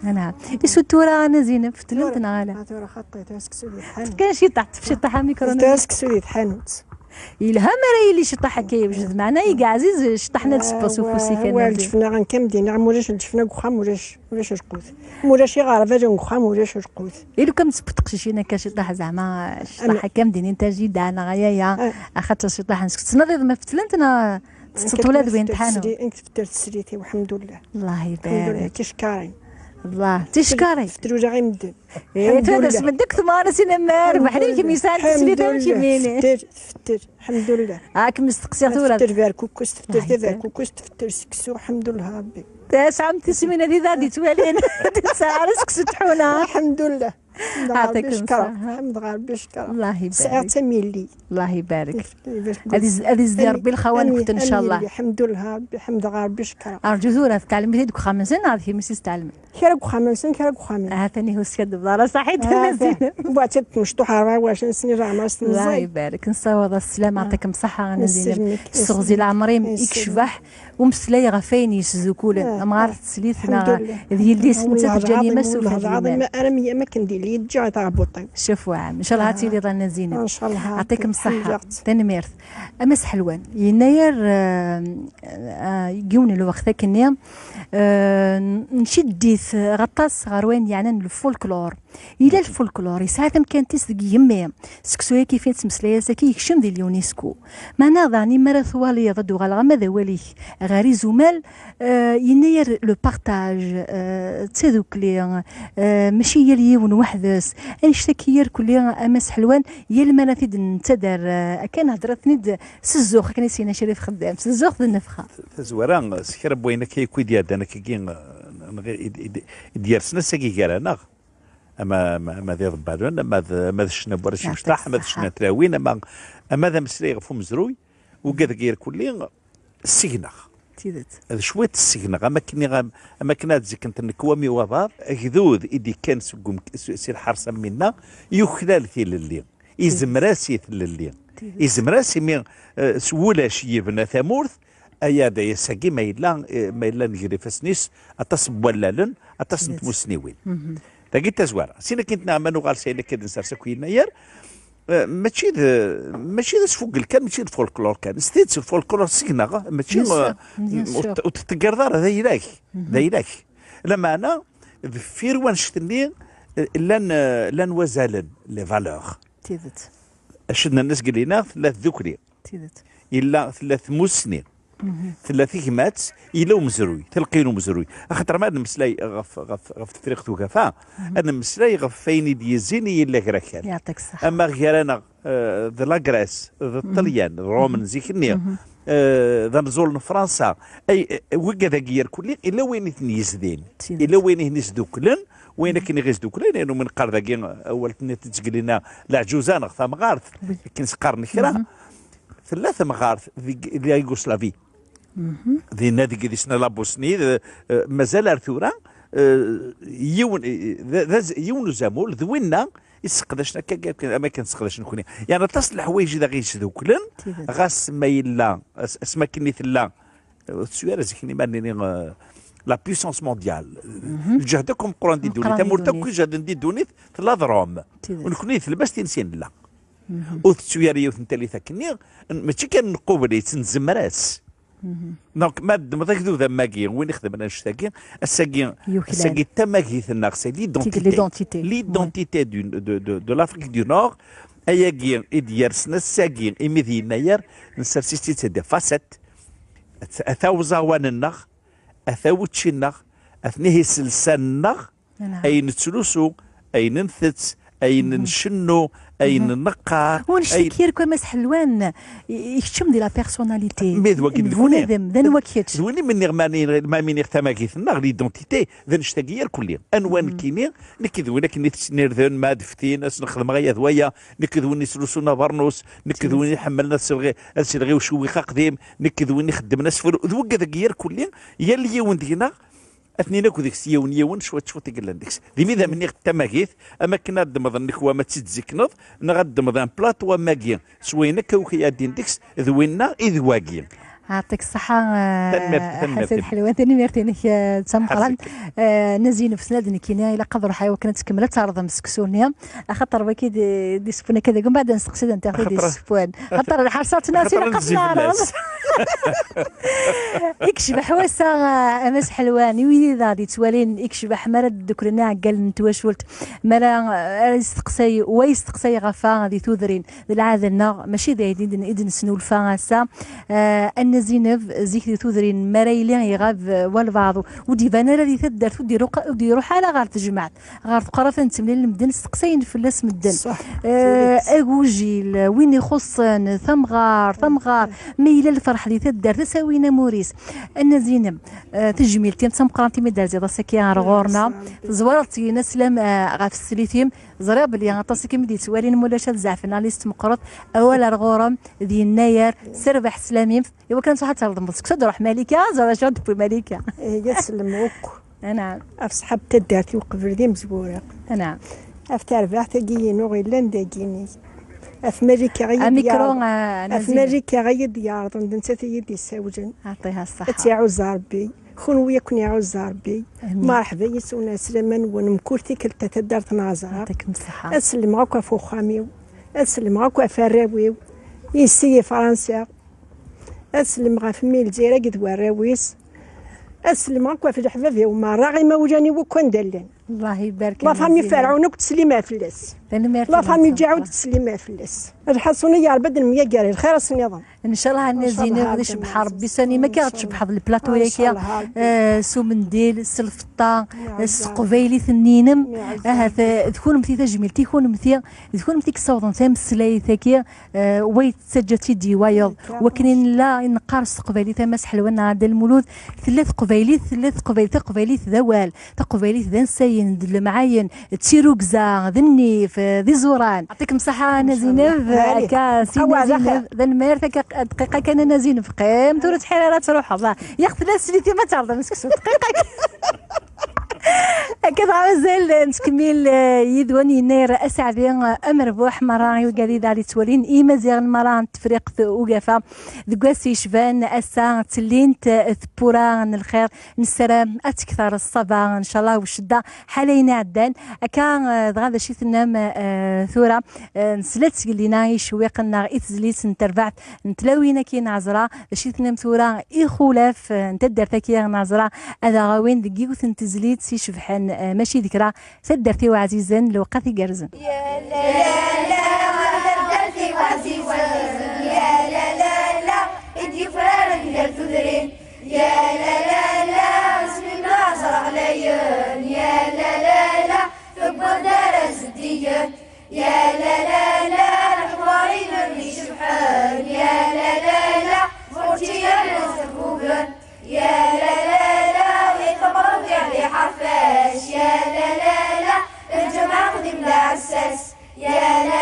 Anɛam. Isu tura, a Nna Zineb, fetlen-t neɣ ala? Ah, tura xaṭi, tura seksu di tḥanut. Tefka ciṭaḥ, tef ciṭaḥ amikru. Tura seksu di tḥanut. Yelha mi ara yili ciṭaḥ akka yewjed, meɛna iga ɛziz ciṭaḥ-nni ad tessewweḍ s ufus-ik, a Nna Zineb. Lǧefna, akken am d-iniɣ, ma ulac lǧefna deg uxxam, ulac, ulac lqut. Ma ulac iɣerban deg uxxam, ulac lqut. Ilu kan tebṭeq teqcicin akka ciṭaḥ zeɛma, ciṭaḥ akka am d-inin tajida neɣ ayaya, axaṭer ciṭaḥ n seksu. Tessneḍ iḍ ma fetlent neɣ Tetteṭṭeḍ ula d win tḥanu. Nekk tfetter teslit-iw, ḥemdullah. Allah ibarek. Ḥemdullah, tickarin. Allah, tickarin. Tfetter ula i medden. Eh, tura s medden, ktemara sin amar, beḥri kemm yesɛan teslit am kemmini. Tfetter, tfetter, ḥemdullah. Ah, kemm steqsiɣ tura. Tfetter berkukes, tfetter taberkukes, tfetter seksu, ḥemdullah Rebbi. Tesɛam tismin ad d-yettwalin. Tesɛa ara seksu tḥuna. Ḥemdullah. Ḥemdeɣ Rebbi, cekreɣ. Ḥemdeɣ Rebbi, cekreɣ. Allah ibarek. Sɛiɣ tamilli. Allah ibarek. Ad iz-, ad izdi Rebbi lxawa-nkent, ncallah. Ḥemdullah Rebbi, ḥemdeɣ Rebbi, cekreɣ. Rǧu tura, tetɛelmeḍ-t deg uxxam-nsen neɣ d kemm i s-isɛelmen? Kra deg uxxam-nsen, kra deg uxxam-nsen. Ha-t-an ihi uskad bḍara, saḥit, a Nna Zineb. Buɛa d tiṭ mecṭuḥ, ar wac, nesni ṛamas, neẓẓay. Allah ibarek, nessaweḍ sslam, ɛṭikem ṣṣeḥḥa, a Nna Zineb. Nesselmek. Sseɣzi leɛmer-im i yecbeḥ. Umeslay ɣef wayen yesdukulen, amɣar d teslit neɣ d yelli-s, netta teǧǧa-n yemma-s ufad liman. Ara mi, am akken d yelli, yeǧǧa taɛbuṭ-iw. Caf waɛam, ncallah ad tiliḍ a Nna Zineb. Ncallah. Ɛṭikem ṣṣeḥḥa. Tanemmirt. A Mass Ḥelwan, yenna-yar, eh, eh, deg yiwen n lweqt akkenni, eh, ncedd-it ɣer aṭas ɣer wayen yeɛnan lfolklor. Yella lfolklor, yesɛa tamkant-is deg yigemmi. Seksu-agi fin tettmeslay-as-agi yekcem di l'UNESCO. Meɛna daɣen, mi ara twaliḍ, ad d-uɣaleɣ ama d awal-ik ɣer izumal, eh, yenna-yar le partage, eh, d tadukli, eh, mačči yal yiwen weḥd-s. Annect-agi irkelli, a Mass Ḥelwan, yal mi ara t-id-nettader, eh, akken hedret-ten-id s zzux, akken i s-yenna Crif Xeddam, s zzux d nnefxa. Tazwara, s kra n wayen akka yakk i d-iɛeddan akkagi, eh, neɣ i d-, i d-, i d-yersen ass-agi gar-aneɣ, ama, ama, ama d iḍebbalen, ama d, ama d ccna n warrac imecṭaḥ, ama d ccna n tlawin, ama, ama d ameslay ɣef umezruy, ugad-agi irkelli, ssegneɣ. Tidet. D cwiṭ ssegneɣ, am akken iɣ-, am akken ad zikent nnekwa mi waḍar, agdud i d-ikkan seg um-, s-, si lḥers am winna, yuklal tilelli. Izmer-as i tlelli. Tidet. Izmer-as imi, eh, s wulac yebna tamurt, aya d aya-sagi ma yella, eh, ma yella nger ifassen-is, aṭas n wallalen, aṭas n tmussniwin. Dagi d tazwara. Sin akin tneɣ ma nuɣal s ayen akka d-nsers akk yennayer, eh, mačči d, mačči d asfugel kan, mačči d folklore kan. S tidet, lfolklor seg-neɣ, mačči, bien sûr, eh, bien sûr, ur t-, ur t-tteggareḍ ara, d ayla-k. D ayla-k. Lameɛna, deffir wannect-nni, eh, llan, eh, llan wazalen, les valeurs. Tidet. Acedna-nnes deg linaɣ tella tdukli. Tidet. Yella, tella tmussni. Tella tegmat, yella umezruy, talqi n umezruy. Axaṭer ma ad nemmeslay ɣef, ɣef, ɣef Tefriqt Ugafa, ad nemmeslay ɣef wayen i d-yezzin i yella gar-akal. Yeɛṭik ṣṣeḥḥa. Ama gar-aneɣ, eh, d la Grèce, d Ṭṭelyan, d Ṛum n zik-nni, eh, d anẓul n Fransa, ay, eh, wigad-agi irkelli, yella wayen i ten-yezdin, tidet, yella wayen i ten-isduklen, wayen akken i ɣ-isduklen, inu mi neqqar dagi, awal-nni tettgelina, leɛǧuza neɣ tamɣart, akken s-qqaren kra. Tella temɣart deg la Yougoslavie. Dinna deg idis n la Bosnie, d, eh, mazal ar tura, eh, yiwen, eh, d, d, yiwen uzamul, d winna i sseqdacen akka, akka, am akken sseqdacen nekkni. Yeɛni aṭas n leḥwayeǧ i d aɣ-yesduklen, ɣas ma yella, as, asmi akken i tella, eh, ur tettu ara zik-nni ma nini, eh, la puissance mondiale. Lǧehd akk meqqren di ddunit, tamurt akk ijehden di ddunit, tella d Rome. U nekkni di tlemmast i nsi nella. Ur tettu ara yiwet n tallit akkenni, n, mačči kan nqubel-itt, nezmer-as. Donc, ma ddmeḍ agdud am wagi, win ixedmen annect-agi, ass-agi, ass-agi d tamagit-nneɣ, c'est l'identité. L'identité du, de, de, de l'Afrique du Nord, ayagi i d-yersen ass-agi imi d yennayer, nsers-itt-id, c'est des facettes. Ata, ata uẓawan-nneɣ, ata wučči-nneɣ, atni iselsan-nneɣ, ayen nettlusu, ayen ntett, ayen ncennu, ayen neqqar. Ur nectek yir kul ma s-ḥelwan, i-, ikeččem di la personnalité. Mi d wagi d bunadem, d anwa kečč. D win i m-nniɣ ma ni-, ma mi-, niɣ tamagit-nneɣ, l'identité, d annect-agi irkelli. Anwa nekkini, nekk d win akken i tettnirden, ma ad ftin, ad s-nexdem aya d waya, nekk d win ittlusun abernus, nekk d win iḥemmlen ad selɣi-, ad selɣi ucewwiq aqdim, nekk d win ixeddmen asefru, d wigad-agi irkelli, yal yiwen deg-neɣ, atnin akk deg-s yiwen yiwen, cwiṭ cwiṭ i yellan deg-s. D imi d am-nniɣ tamagit, am akken ad d-ddmeḍ nnekwa ma tt-id-tzikneḍ, neɣ ad d-ddmeḍ un plateau am wagi, s wayen akka akk i ad-din deg-s, d winna i d wagi. Ɛṭik ṣṣeḥḥa, eh, Tanemmirt, tanemmirt. Ḥasan Ḥelwan, tanemmirt-inek, eh, d tameqqrant. Eh, Nna Zineb, s nadi nekkini, ilaq ad ruḥeɣ i wakken ad tkemmel ad terḍem seksu-nni, axaṭer wagi d, d isefwen akka dagi, mbeɛd ad nesteqsi d anta i d isefwen. Xaṭer lḥerṣat-nni, xaṭer ilaq ad neɛreḍ. I yecbeḥ wass-a, a Mass Ḥelwan, i wid i d-yettwalin, i yecbeḥ mi ara d-dduklen iɛeggalen n twacult, mi ara, ara yesteqsay, wa yesteqsay ɣef-a di tudrin, d lɛadel-nneɣ, mačči d ayen i d-, i d-nesnulfa ass-a. Eh, a Nna Zineb, zik di tudrin, mi ara yili iɣab, eh, walbeɛḍ, ur d-iban ara di taddart, ur d-iruq-, ur d-iruḥ ara ɣer tejmaɛt. Ɣer tqerrat n temlil n medden, steqsayen fell-as medden. Eh, agujil, win ixuṣṣen, tamɣart, amɣar, ma yella lferḥ di taddart, ad s-awin amur-is. A Nna Zineb, eh, tajmilt-im d tameqqrant imi d-terziḍ ass-agi ar ɣur-neɣ. Tezwareḍ syin aslam, eh, ɣef teslit-im. Ẓriɣ belli aṭas akken i d-yettwalin, ma ulac ad zeɛfen, a list meqqret, awal ar ɣur-m, d yennayer, serbeḥ sslam-im. Iwakken ad truḥ ad terḍem seksu, ad d-ruḥ Malika, ẓer acu ad d-tewwi Malika. Iga sellem akk. Anɛam. Ɣef ṣṣḥab n taddart-iw qbel d imezwura. Anɛam. Ɣef terbaɛt-agi-inu yellan dagini. Ɣef Malika i Amikru, d-yeɛreḍ. Ah, ɣef Malika i d-yeɛreḍen, d nettat i yi-d-yessawlen. Ɛṭiha ṣṣeḥḥa. Ad tt-iɛuzz Ṛebbi. Kunwi ad ken-iɛuzz Ṛebbi. Amin. Merḥba yes-wen, ɛeslama-nwen, mkul tikkelt a taddart n Ɛezra. Yɛṭikem ṣṣeḥḥa. Ad sellmeɣ akk ɣef uxxam-iw. Ad sellmeɣ akk ɣef arraw-iw. Yessi i Fransa. Ad sellmeɣ ɣef mmi Lezzayer akked warraw-is. Ad sellmeɣ akk ɣef leḥbab-iw merra, imawlan-iw akk anda llan. Allah ibarek. La famille Ferɛun akk teslima fell-as. Tanemmirt. La famille Ǧaɛud teslima fell-as. Lḥaṣun, ya Ṛebbi ad nemyager i lxir ass-nniḍen. Ncallah a Nna Zineb, ad icebbeḥ Ṛebbi sani, ma akka ɣ-tcebḥeḍ le plateau-yagi, eh, s umendil, s lfeṭṭa, s teqbaylit-nni-inem. Ahat, eh, d kunemti tajmilt i kunemti, d kunemti i yessawḍen tameslayt-agi, eh, wa yettaǧǧa-tt-id i wayeḍ. Wakken i nella i neqqar s teqbaylit, a Mass Ḥelwan neɣ a Dda Lmulud, tella teqbaylit, tella teqbaylit, taqbaylit d awal, taqbaylit d ansayen, d lemɛayen, d tirugza, d nnif, d iẓuran. Yɛṭikem ṣṣeḥḥa a Nna Zineb, akka, si Nna Zineb, tanemmirt, akka, dqiqa kan a Nna Zineb, qqim, tura ur tḥir ara ad truḥeḍ. Yaɣ tella teslit-im ad terḍem seksu, dqiqa kan. Akka dɣa mazal nettkemmil, eh, yid-wen yennayer aseɛdi, eh, amerbuḥ merra i wigad i d-aɣ-d-yettwalin, i Yimaziɣen merra n Tefriqt Ugafa. Deg wass yecban ass-a, ttellint, eh, tewwura n lxir. Nessaram ad tekter ṣṣaba, ncallah, u ccedda ḥala ayen iɛeddan. Akka, eh, dɣa d acu i tennam, eh, tura? Eh, nesla-d seg Lina icewwiqen neɣ i tezlit n terbaɛt n tlawin-agi n Ɛezra. D acu i tennam tura i ixulaf, eh, n taddart-agi n Ɛezra ad aɣ-awin deg yiwet n tezlit icebḥen, eh, mačči d kra, taddart-iw ɛzizen, lewqat igerrzen. Ya la la la, taddart-iw ɛzizen, ya la la la, i d-yufraren gar tudrin. Ya la la la, asmi ma ẓreɣ layen, ya la la la, tewweḍ-d ara zeddigen. Ya la la la, leḥwar-inem icebḥen, ya la la la, ɣur-k i yerna zehhuben. Ya la la la, i tebreḍ ya di Ḥerfac, ya la la la, lǧameɛ xdim d aɛessas. Ya la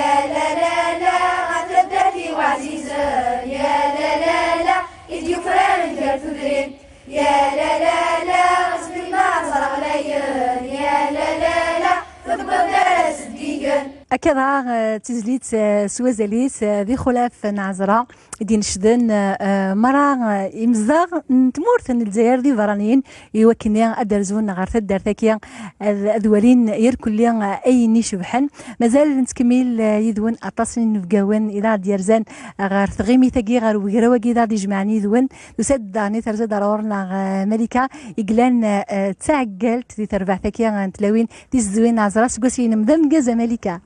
Yal la la la, ɣer taddart-iw ɛzizen, yal la la la, i d-yufraren gar tudrin, yal la la la, asmi ma ẓreɣ layen, yal la la la, tewweḍ-d ara zeddigen. Akka dɣa, eh, d tizlit, eh, s wazal-is, eh, d ixulaf n Ɛezra i d-inecden, eh, eh, mara, eh, imezdaɣ n tmurt n Lezzayer d iberraniyen i wakken ad d-rzun ɣer taddart-agi, ad, ad walin irkelli, eh, ayen icebḥen. Mazal nettkemmil, eh, yid-wen aṭas n yinebgawen i d aɣ-d-yerzan ɣer tɣimit-agi, ɣer wegraw-agi i d aɣ-d-ijemɛen yid-wen. Tusa-d daɣen i terza-d ar ɣur-neɣ, eh, Malika, i yellan, eh, eh, d taɛeggalt di terbaɛt-agi n tlawin tizzwin n Ɛezra. Seg wass-inem d ameggaz a Malika.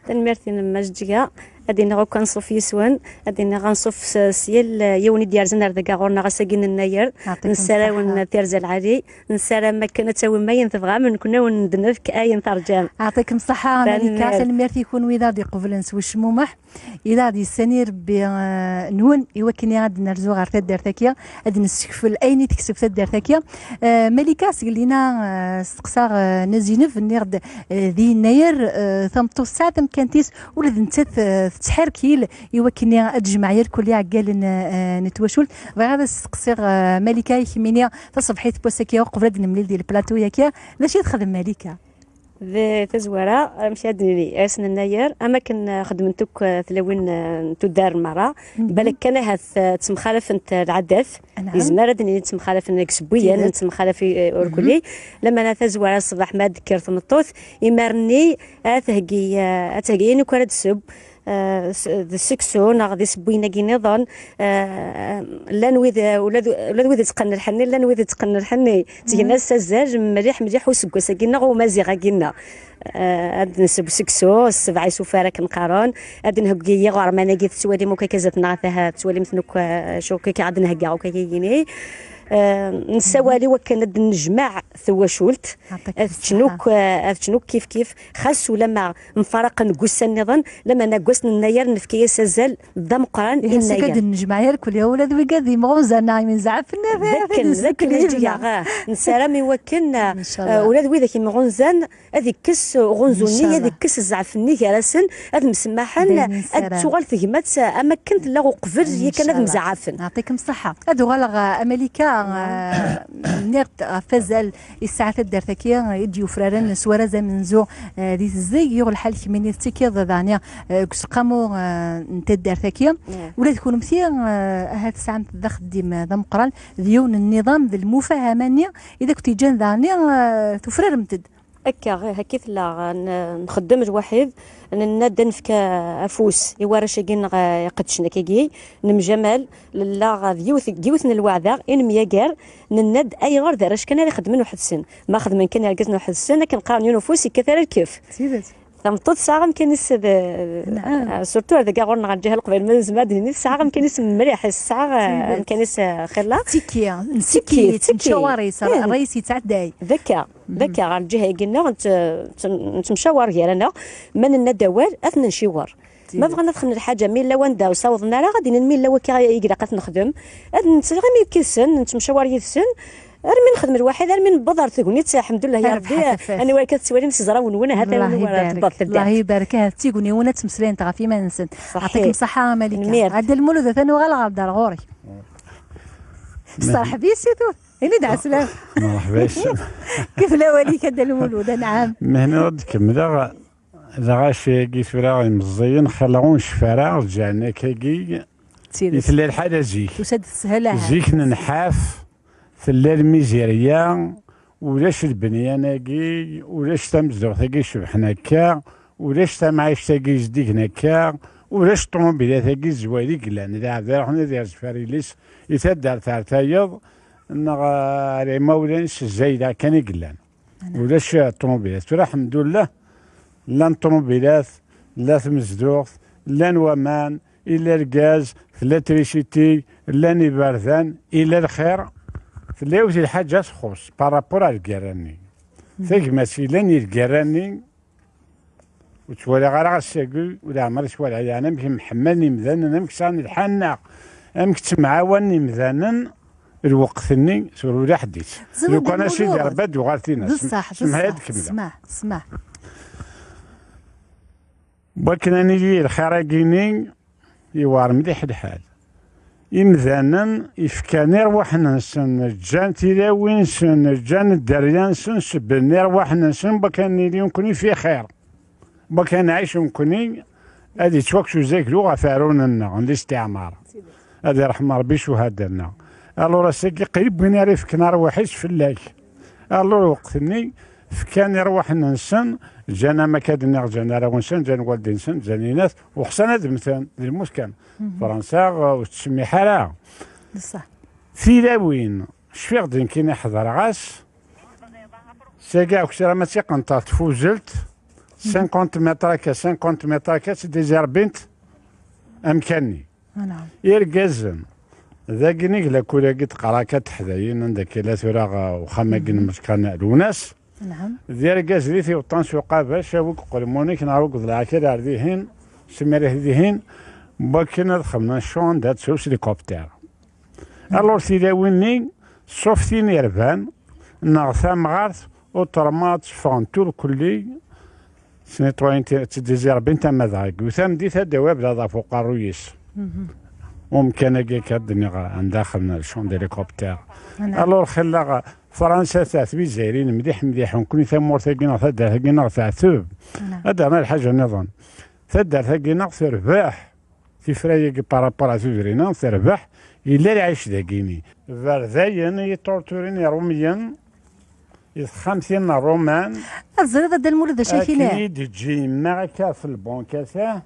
Tanemmirt-inem a Jeǧǧiga. Ad iniɣ akk anṣuf yis-wen, ad iniɣ anṣuf s, s yal yiwen i d-yerzan ar dagi ɣur-neɣ ass-agi n Nnayer. Yɛṭikum ṣṣeḥḥa. Nessaram-awen tirza lɛali, nessaram akken ad tawim ayen tebɣam, nekkni ad wen-d-nefk ayen terjam. Yɛṭikum ṣṣeḥḥa a Malika, tanemmirt. Tanemmirt i kunwi i d aɣ-d-iqeblen s wecmumeḥ, i d aɣ-d-yessani Rebbi, eh, nwen, i wakken ad d-nerzu ɣer taddart-agi, ad d-nessekfel ayen i tekseb taddart-agi. Eh, Malika, seg llina, eh, steqsaɣ, eh, Nna Zineb, nniɣ-d, eh, di Yennayer, eh, tameṭṭut tesɛa tamkant-is, ula d nettat, eh, tettḥerkil i wakken ad tejmeɛ irkelli iɛeggalen, eh, n twacult. Bɣiɣ ad as-steqsiɣ, eh, Malika, i kemmini taṣebḥit n wass-agi, uqbel ad nemlil di lplateau-agi, d acu i texdem Malika? D tazwara, amek ad d-nini, ass n Nnayer, am akken, eh, xedment akk, eh, tlawin, eh, n tuddar merra, balak kan ahat, eh, ttemxalafent, eh, lɛadat, anɛam. Yezmer ad d-nini ttemxalafen deg isewwiyen, tidet, ttemxalaf i, eh, urkelli. Lamana tazwara ṣṣbeḥ ma ad d-tekker tmeṭṭut, imar-nni ad theggi, eh, ad theggi ayen akk ara d-tesseww, eh, s-, d seksu neɣ d isewwiyen-agi nniḍen, eh, llan wid, ula d, ula d wid itteqqen lḥenni, llan wid itteqqen lḥenni. Ttgen-as azal mliḥ, mliḥ useggas-agi-nneɣ, umaziɣ-agi-nneɣ. Eh, ad nseww seksu, ssebɛ isufar akken qqaren, ad nheggi iɣerman-agi tettwalim akk akka zdat-neɣ, tettwalim-ten akk, eh, acu akka ad nheggi akk akka-yini. Eh, nessawal i wakken ad d-nejmeɛ tawacult, ad ččen akk, eh, ad ččen akk kif kif, xas ulamma mfaraqen deg ussan nniḍen, lamana deg wass n Nnayer nefka-yas azal d ameqqran i Nnayer. Ad d-nejmeɛ irkelli, ula d wigad yemɣunzan neɣ yemzɛafen, d akken, d akken i ǧǧiɣ, ah, nessaram i wakken, ah, ula d widak yemɣunzan ad ikkes uɣunzu-nni, ad ikkes zzɛef-nni gar-asen, ad msemmaḥen, ad tuɣal tegmat am akken tella uqbel yakan ad mzeɛfen. Yɛṭikem ṣṣeḥḥa. Ad uɣaleɣ, ah, a Malika, ah, nniɣ-d ɣef wazal i tesɛa taddart-agi i d-yufraren s warraz amenzu, eh, di tezdeg, yuɣ lḥal kemmini tettikiḍ daɣni, eh, deg useqqamu, eh, n taddart-agi. Ula d kunemti, eh, ahat tesɛamt d axeddim, eh, d ameqqran, d yiwen n nniḍam d lmufahama-nni i d akent-yeǧǧan daɣni, eh, tufraremt-d. Akka, ih, akka i tella. N-, nxeddem lwaḥid, nenna-d ad nefk afus i warrac-agi-nneɣ, eh, iqeddcen akkagi, nemjamal, nella d yiwet, d yiwet n lweɛda i nemyagar, nenna-d ayɣer d arrac kan ara ixeddmen weḥd-sen. Ma xedmen kan irgazen weḥd-sen, akken qqaren yiwen ufus, yekkat ara lkef. D tidet. Tameṭṭut tesɛa amkan-is d, surtout ar dagi ɣur-neɣ ɣer lǧiha n Leqbayel, ma nezmer ad d-nini, tesɛa amkan-is mliḥ, tesɛa, eh, amkan-is, eh, xilla. Tiki, tiki, tiki, tiki. Ṛṛay-is yettɛedday. D akka, d akka, ɣer lǧiha-agi-nneɣ nett-, nett-, nettemcawar gar-aneɣ, ma nenna-d awal, ad t-nenciwer. Ma bɣan ad xedmen lḥaǧa, mi yella wanda ur sawḍen ara, ad d-inin mi yella wakka i ilaq ad t-nexdem. Ad nettɣimi yid-sen, nettemcawar yid-sen, armi nexdem lwaḥid, armi newweḍ ɣer tegnit, ḥemdullah ya Rebbi, anwa akka tettwalim s ẓrawen-nwen, ahat ayen ara tebbeḍ taddart. Allah ibarek, ahat d tigniwin ad ttmeslayent ɣef yiman-nsent. Ṣaḥit. Yɛṭikem ṣṣeḥḥa a Malika. Tanemmirt. Ɛedda Lmulud, atan uɣaleɣ ɣer dar ɣur-k. Steṛḥeb yes-i tura. Ini-d ɛeslama. Merḥba yes-m. Kif lawal-ik a Dda Lmulud, anɛam. Mehna ad kemmleɣ, dɣa acu-agi tura imeẓẓiyen xilla ur necfi ara, rǧan akkagi. D tidet. I tella lḥala zik. Tusa-d teshel ahat. Zik nenḥaf, tella lmizirya, ulac lbenyan-agi, ulac tamezduɣt-agi icebḥen akka, ulac tamɛict-agi zeddigen akka, ulac ṭṭumubilat-agi zzwayed i yellan. Lɛebd ara ruḥen ad yerẓ farilis i taddart ar tayeḍ, neɣ ar imawlan s zzayed kan i yellan. Ulac ṭṭumubilat. Tura, ḥemdullah, llan ṭṭumubilat, tella tmezduɣt, llan waman, illa lgaz, tella trisiti, llan iberdan, illa lxir. Tella yiwet n lḥaǧa txuṣṣ par rapport ar lgirra-nni. Tagmat yellan i lgirra-nni, ur ttwaliɣ ara ass-agi, ur ɛmer i ttwaliɣ, yeɛni amek mḥemmaln imdanen, amek sɛan lḥanna, amek ttemɛawanen imdanen lweqt-nni, tura ulaḥedd-itt. Lukan a Sidi Rebbi ad d-uɣal tinas. D ṣṣeḥ, d ṣṣeḥ. Semmeḥ-iyi ad kemmleɣ. Smeḥ, smeḥ. Wakken ad nili lxir-agi-nni, yewɛer mliḥ lḥal. Imdanen ifkan irwaḥen-nsen, ǧǧan tilawin-nsen, ǧǧan dderya-nsen, sebben irwaḥen-nsen, bakken ad nili nekkni fi xir. Bakken ad nɛic nekkni, ad yettwakkes uzaglu ɣef iɛrun-nneɣ n listiɛmar. Ad iṛḥem Ṛebbi ccuhada-nneɣ. Alors ass-agi qrib win ara ifken arwaḥ-is fell-ak. Alors lweqt-nni fkan irwaḥen-nsen, ǧǧan am akka d-nniɣ, ǧǧan arraw-nsen, ǧǧan waldi-nsen, ǧǧan inat, uxsan ad mmten, d lmut kan. Fransa, uh, ur tettsemmiḥ ara. Tilawin, cfiɣ-d nekkini ḥeḍreɣ-as. Sagi akk sira ma tt-iqenṭer tfuzelt, cinquante mètres akka, cinquante mètres akka, tt-id-izirbint amkan-nni. Anɛam. Irgazen, dagi i yella kul-agi d-qqar akka teḥdayin, anda akka yella tura, uh, uxxam-agi n Meckan Lwennas. Anɛam. D irgazen i t-iweṭṭan s uqabac, awi deg uqelmun-ik neɣ awi deg ḍelɛak ad ar dihin, semmirih dihin, n wakken ad xedmen ccɣel anda ad tsew s hélicoptère. Alors tilawin-nni, ṣṣuf tin irban, neɣ tamɣart, uṭerma ad teffɣent ur kulli, snitwayen ti-, ttdizirbin tama dɣa. Deg tameddit ad d-awi abdad ɣef uqerruy-is. Umkan-agi akka ad d-nniɣ, anda xedmen le champ d'hélicoptère. Alors xilla Fransa teɛteb Izzayriyen mliḥ mliḥ, nekkni tamurt-agi neɣ taddart-agi neɣ teɛteb. Ad d-rna lḥaǧa nniḍen. Taddart-agi neɣ terbeḥ. Tifra-agi par rapport à tudrin-a, terbeḥ, yella lɛic dagini. Berdayen i yiṭurturin iṛumiyen, i texxamtin n ṛṛuman. Ad ẓriḍ a Dda Lmulud d acu i k-ilan. Akken i d-teǧǧi yemma akka ɣef lbunka-ta,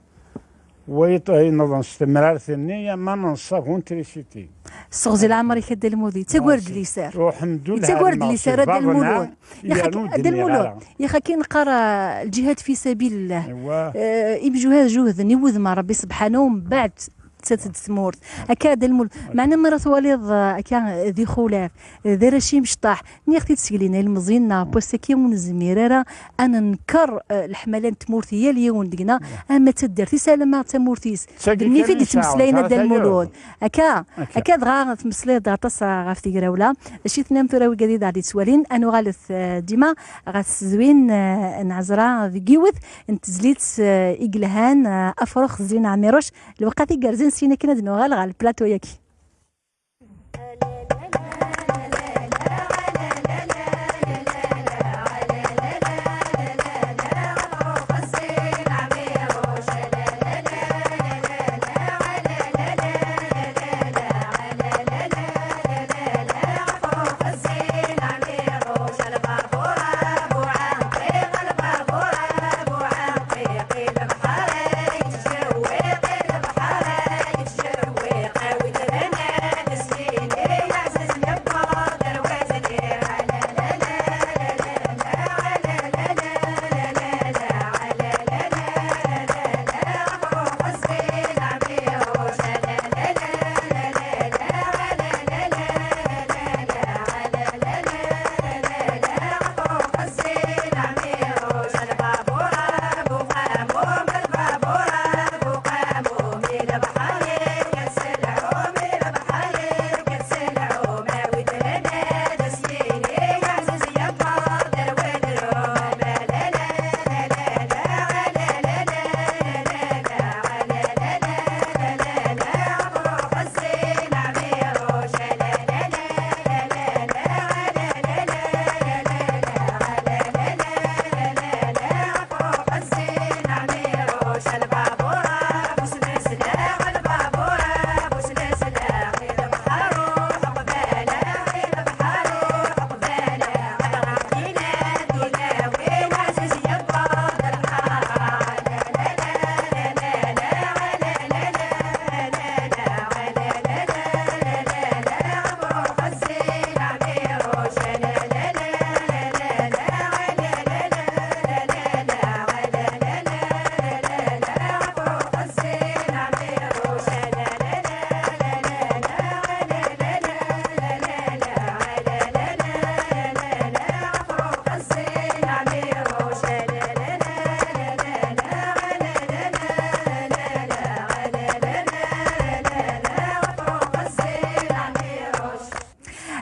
wa yiṭ-, yenḍen s temrart-nni, ama n ṣṣabu n trisiti. Sseɣzi leɛmer-ik a Dda Lmulud, yettagwar-d liser. Yettagwar-d liser a Dda Lmulud. Yernu ur d-nniɣ ara. Yax akken neqqar, ah, lǧihad fi sabilillah. Ewa. Eh, imjuhad juhden i wudem n Ṛebbi sebḥanahu, mbeɛd tettat-d tmurt. Akka a Dda Lmulud. Meɛna mi ara twaliḍ, ah, akka, eh, d ixulaf, eh, d arrac imecṭaḥ, nniɣ-t-id seg lina ilmeẓyen-nneɣ n wass-agi ur nezmir ara ad nenker, eh, leḥmala n tmurt i yal yiwen deg-neɣ, ama d taddart-is, alamma d tamurt-is. D nnif i d-yettmeslayen a Dda Lmulud. Akka, akka dɣa tmeslayeḍ aṭas ɣef tegrawla. D acu i tennam tura wigad i d-aɣ-d-yettwalin? Ad nuɣalet, eh, dima ɣer tsedwin, eh, n Ɛezra deg yiwet n tezlit, eh, i yelhan, eh, Afrux Zin Ɛmiruc. Lewqat igerrzen, syin akken ad nuɣal ɣer lplateau-yagi.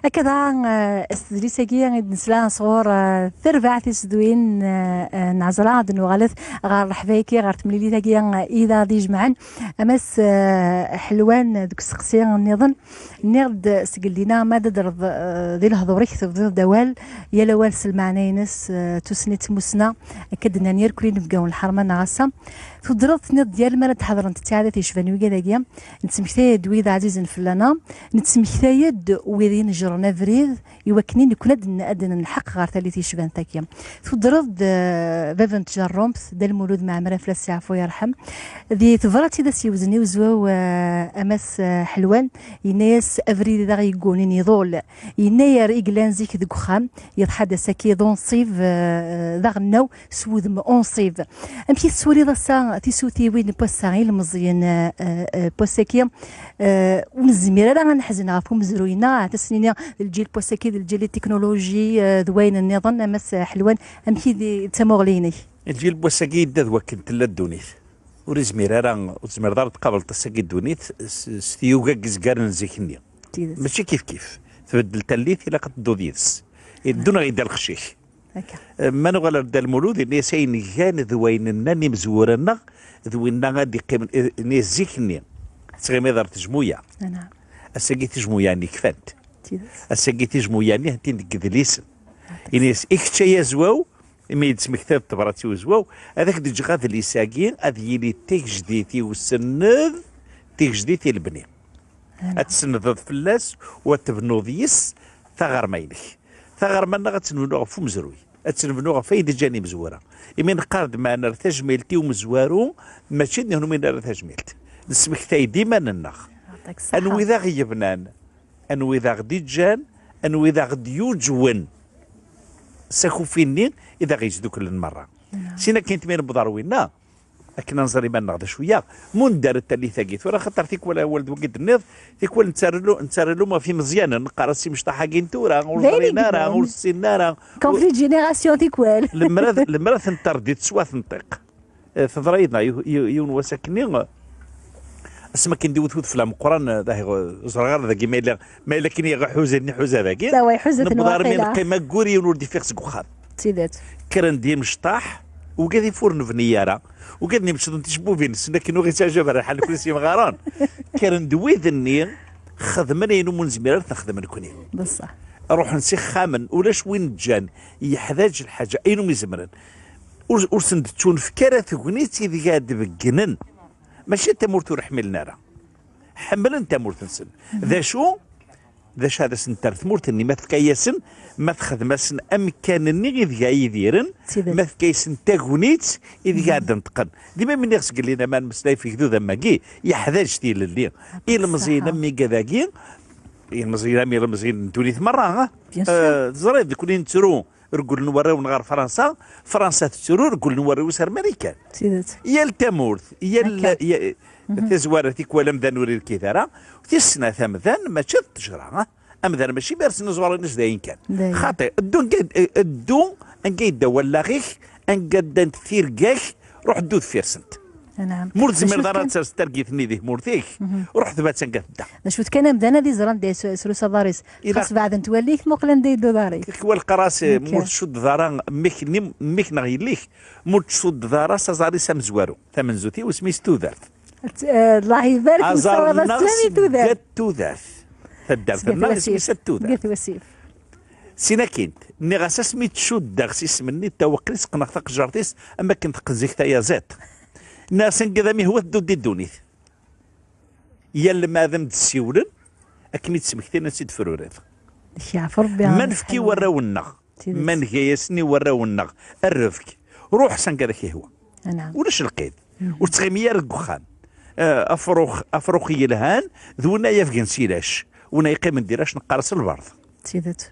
Akka dɣa, eh, s tedlit-agi i d-nesla sɣur, eh, terbaɛt tisedwin, eh, eh, n Ɛeẓra, ad nuɣalet ɣer leḥba-agi, ɣer temlilit-agi, eh, i d aɣ-d-ijemɛen. Amas, eh, Ḥelwan, eh, deg usteqsi nniḍen, nniɣ-d seg llina ma d-adreḍ, eh, di lehdur-ik tebdiḍ-d awal, yal awal s lmeɛna-ines, eh, tusni d tmussna, akka d-nnan irkul inebgawen n lḥerma neɣ ass-a. Tudreḍ tenniḍ-d yal mi ara d-ḥeḍrent ttiɛadat yecban wigad-agi, nettmektay-d wid ɛzizen fell-aneɣ, nettmektay-d wid inejren abrid i wakken i nekkni ad n-, ad d-nenḥeq ɣer tallit yecban tagi. Tudreḍ-d, eh, bab n tjerrumt, Dda Lmulud Mɛemmri, ad fell-as yeɛfu yerḥem, di tebrat i d as-yewzen i uzwaw, eh, Amas, eh, Ḥelwan, yenna-yas: "Abrid i d aɣ-yeggunin iḍul." Yennayer i yellan zik deg uxxam, yeḍḥa-d ass-agi d unṣib, eh, d aɣelnaw s wudem unṣib. Amek i tettwaliḍ ass-a tisutiwin n wass-a, ilemẓiyen, eh, eh, eh, n wass-agi? Eh, ur nezmir ara ad neḥzen ɣef umezruy-nneɣ, ahat ad s-nini d lǧil n wass-agi, d lǧil n teknuluji, eh, d wayen nniḍen, Amas Ḥelwan, amek i d, d tamuɣli-inek? Lǧil n wass-agi yedda d wakken tella ddunit. Ur izmir ara, ur tezmireḍ ara ad tqableḍ ass-agi ddunit s, s tyuga n yizgaren n zik-nni. D tidet. Mačči kif kif. Tbeddel tallit, ilaq ad tedduḍ yid-s. Iddu neɣ yedda lqecc-ik. Akka. Eh, ma nuɣal ar Dda Lmulud, ini-as ayen gan d wayen nnan imezwura-nneɣ, d winna ad d-iqqimen, eh, ini-as zik-nni, tettɣimiḍ ar tejmuya. Anɛam. Ass-agi tijmuya-nni kfant. D tidet. Ass-agi tijmuya-nni, attin deg yedlisen. Ini-as, i kečč ay azwaw, imi i d-tesmektayeḍ tebrat i uzwaw, ad ak-d-ǧǧeɣ adlis-agi, ad yili d tigejdit i usenned, tigejdit i lebni. Ad tsenndeḍ fell-as u ad tebnuḍ yis taɣerma-inek. Taɣerma-nneɣ ad tt-nebnu ɣef umezruy, ad tt-nebnu ɣef ayen d-ǧǧan imezwura. Imi neqqar-d ma nerr tajmilt i umezwaru, mačči d nehnu mi nerra tajmilt. Nesmektay-d iman-nneɣ. Yeɛṭik ṣṣeḥḥa. Anwa i d aɣ-yebnan, anwa i d aɣ-d-iǧǧan, anwa i d aɣ-d-yuǧwen s akufi-nni i d aɣ-yesduklen merra. Sin akken mi newweḍ ar winna, akken ad nẓer iman-nneɣ d acu-yaɣ, ma ur nedder tallit-agi tura, xaṭer tikwal awal d wagi d-tenniḍ, tikwal nettarra lu-, nettarra lum ɣef imeẓyanen, neqqar-as imecṭaḥ-agi n tura, ur ẓrin ara, ur ssinen ara. Conflit de génération tikwal. Lemmer ad, lemmer ad ten-terdiḍ s wat n ṭiq. Eh, teḍra yid-neɣ yiw-, yiw-, yiwen wass akkenni, asmi akken d-iwet udfel ameqqran, eh, dahi, eh, ẓriɣ ara dagi ma yella, ma yella akken iḥuza-ten iḥuza dagi. Newweḍ armi neqqim aggur, yiwen ur d-ifiq seg uxxam. D tidet. Kkren-d yimecṭaḥ, ugad ifuren ur bni ara, ugad n imecḍen ticebbubin-nsen akken ur ɣ-ittaɛjab ara lḥal nekkni s yimɣaren. Kkren-d wid-nni, xedmen ayen umi ur nezmir ara ad t-nexdem nekkni. Ruḥen s ixxamen, ulac win ǧǧan, yeḥdaǧ lḥaǧa, ayen umi zemren. Ur, ur sen-d-ttunefk ara tegnit ideg ad d-beggnen. Mačči d tamurt ur ḥmilen ara. Ḥemmlen tamurt-nsen. D acu? D acu ad asen-terr tmurt-nni ma tefka-yasen, ma texdem-asen amkan-nni ideg ay idiren, ma tefka-yasen tagnit ideg ad d-neṭqen. Dima mi nniɣ seg llina ma nmeslay ɣef igdud am wagi, yeḥdaǧ tilelli. Ilmeẓyen am wigad-agi, ilmeẓyen am ilmeẓyen n ddunit merra, eh, teẓriḍ, nekkni nettru, regglen warraw-nneɣ ɣer Fransa, Fransa tettru, regglen warraw-is ar Marikan. Yal tamurt, yal, ya-, tazwara tikwal amdan ur irkid ara, tis snat amdan mačči d ttejra, ah. Amdan mačči mi rsen iẓuran-is d ayen kan. Xaṭi, ddu anga, ddu anga yedda wallaɣ-ik, anga ddant tirga-k, ruḥ ddu deffir-sent. Ma ur tezmireḍ ara ad terseḍ targit-nni di tmurt-ik, ruḥ tbat anga tedda. D acu kan, amdan ad iẓer anda yesrus aḍar-is. Xas beɛdent wallit, muqel anda yedda uḍar-ik. Tikwal qqar-as, ma ur tcuddeḍ ara mmi-k, mmi-k neɣ yelli-k, ma ur tcuddeḍ ara s aẓar-is amezwaru. Tamenzut-iw isem-is tudert. Eh, Allah ibarek, nessawaḍ-as sslam i tudert. Tudert. Taddart-nneɣ isem-is at tudert. Sin akkin, nniɣ-as asmi ttcuddeɣ s isem-nni n taweqqist, qqneɣ taqejjart-is am wakken teqqen zik tayaziḍt. Nniɣ-as anga d am ihwa teddu-d di ddunit. Yal ma ad am-d-ssiwlen, akken i d-smektin ad tt-id-fruriḍ. Ma nefka i warraw-nneɣ, ma nga-yasen i warraw-nneɣ rrefk, ruḥ s anga ad ak-ihwa. Ulac lqid. Ur ttɣimi ara deg uxxam. Eh, afrux, afrux yelhan, d win ay yafgen si lac. Win ay yeqqimen di lac neqqar-as lberḍ. D tidet.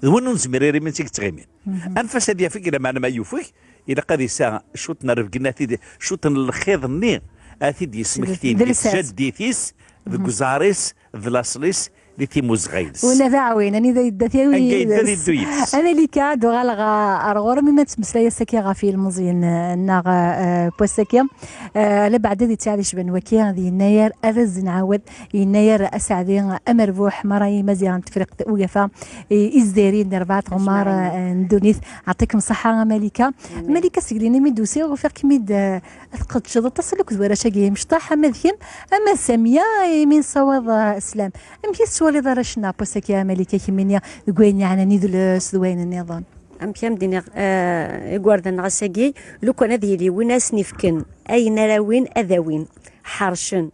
D win ur nezmir ara iman-is i yettɣimin. Anef-as ad yafeg, lameɛna ma yufeg, ilaq ad yesɛa cwiṭ n rrebg-nni, ad t-id-, cwiṭ n lxiḍ-nni, ad t-id-yesmektin di tjaddit-is, deg uẓar-is, d laṣel-is, di timmuzɣa-ines. Win ad aɛwin, anida yedda tiyawi. Anga yedda yid-s. Yeddu yid-s. Amalika, ad uɣaleɣ ɣer ɣur-m, imi ad tmeslay ass-agi ɣef yilmeẓyen, eh, nneɣ, eh, n wass-agi. Eh, ala beɛd ad yettɛad icban waki, d yennayer ad as-nɛawed, yennayer aseɛdi amerbuḥ, mara Imaziɣen n Tefriqt Ugafa, i, i zdarin di rebɛa tɣemmar, eh, n ddunit. Ɛṭikem ṣṣeḥḥa a Malika. Amin. Malika, seg lini mi d-usiɣ, ufiɣ-kem-id, eh, tqedceḍ aṭas akked warrac-agi imecṭaḥ, ama d kemm, ama d Samiya, imi nessawaḍ, eh, sslam. Amek i tettwaliḍ arrac-nneɣ n wass-agi a Malika, kemmini, deg wayen yeɛnan idles d wayen nniḍen? Amek am d-iniɣ, eh, igerdan-nneɣ ass-agi, lukan ad yili win asen-ifken ayen ara win, ad awin, ḥercen,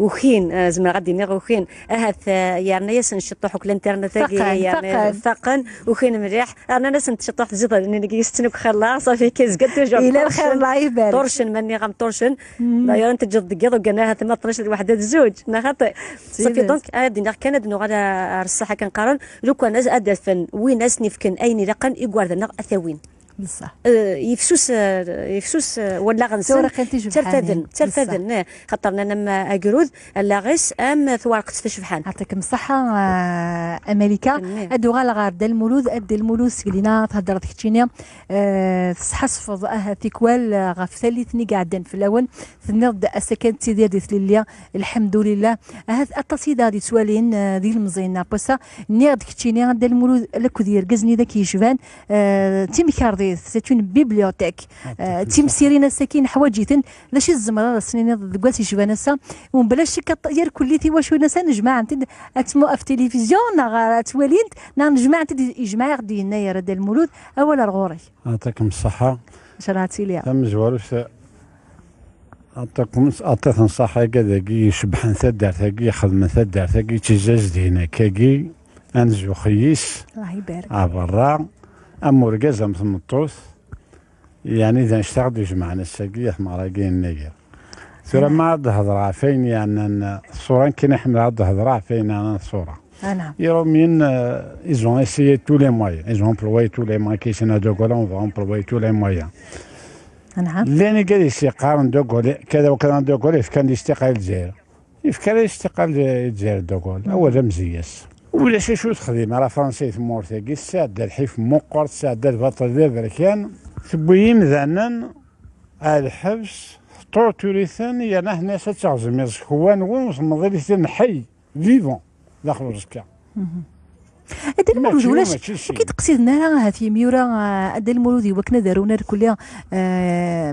ukin, eh, zemreɣ ad d-iniɣ ukin, ahat, eh, yerna-yasen ciṭuḥ akk l'internet-agi, faqen, yerna faqen. Faqen, ukin mliḥ, rnan-asen ciṭuḥ tziḍ-nni-nni yesten akk xilla, ṣafi kan zgan toujours. Yella lxir, ṭṭurcen, Allah ibarek. Ṭṭurcen, ma nniɣ-am ṭṭurcen. Mm. D'ailleurs, anta ǧǧeḍ deg yiḍ, ugan ahat ma tnac d waḥda d zuǧ, neɣ xaṭi. Ṣafi, donc, ad d-iniɣ kan ad nuɣal ar ṣṣeḥ akken qqaren, lukan ad, ad d-afen win asen-ifken ayen ilaqen igerdan-nneɣ ad t-awin. Bessah. Eh, yefsus, eh, yefsus, eh, wallaɣ-nsen, tura kan tijebḥanin. Tterfaden, tterfaden, bessah. Eh, xaṭer nnan am agrud, allaɣ-is, am twerqet tacebḥant. Ɛṭikem ṣṣeḥḥa, eh, a Malika. Amin. Ad uɣaleɣ ɣer Dda Lmulud, a Dda Lmulud, seg lina theddreḍ keččini, eh, tesḥasfeḍ ahat tikwal, eh, ɣef tallit-nni i iɛeddan fell-awen, tenniḍ-d ass-a kan ttidir di tlelli, lḥemdulillah. Ahat aṭas i d aɣ-d-yettwalin, eh, d ilemẓiyen n wass-a. Nniɣ-d keččini, a Dda Lmulud, akked yergazen-nni d ak-yecban, eh, d timkarḍit, c'est une bibliothèque. Eh, d timsirin ass-agi neḥwaǧ-iten. D acu i tzemreḍ ad as-tiniḍ deg wass yecban ass-a? Umbela ccek, aṭ-, yar kulli tiwaculin ass-a nejmaɛent-id ad tmu-, ɣef tilifizyu neɣ ad ttwalint, neɣ nejmaɛent-id, yejmeɛ-aɣ-d yennayer a Dda Lmulud, awal ar ɣur-k. Ɛṭikem ṣṣeḥḥa. Ncallah ad tili. Tamezwarut, ɛṭikem, ɛṭiken ṣṣeḥḥa, agad-agi icebḥen taddart-agi, ixedmen taddart-agi, ttizzazdin akkagi, anzux yis. Allah ibarek. Ɣer berra, am urgaz am tmeṭṭut, yeɛni d annect-a ɣ-d-ijemɛen ass-agi, a tmeɣra-agi yennayer. Tura ma ad d-hedreɣ ɣef wayen yeɛnan ṣṣura, nekkini ḥemmleɣ ad d-hedreɣ ɣef wayen yeɛnan ṣṣura. Ah, naam. Iṛumyen, euh, ils ont essayé tous les moyens. Ils ont employé tous les moyens. Kaysen a De Gaulle, on va employer tous les moyens. Ah, naam. Llan igad i s-yeqqaren De Gaulle, kada u kada, De Gaulle yefkan listiqlal i Lezzayer. Yefka listiqlal i Lezzayer De Gaulle. Mhm. Awal amezyaz. Ulac acu texdim ara Fransa i tmurt-agi, tesɛedda lḥif meqqer, tesɛedda lbaṭel d aberkan, tewwi imdanen ar lḥebs, teṭṭurtur-iten, yerna henna-as ad teɣzem iẓekwan-nwen, temḍil-iten ḥey, vivant, daxel uẓekka. Mhm. A Dda Lmulud, mačči, ulac, mačči sin. Ur k-id-qsiden ara ahat yimyura, ah, a Dda Lmulud, i wakken ad arun irkelli, ah,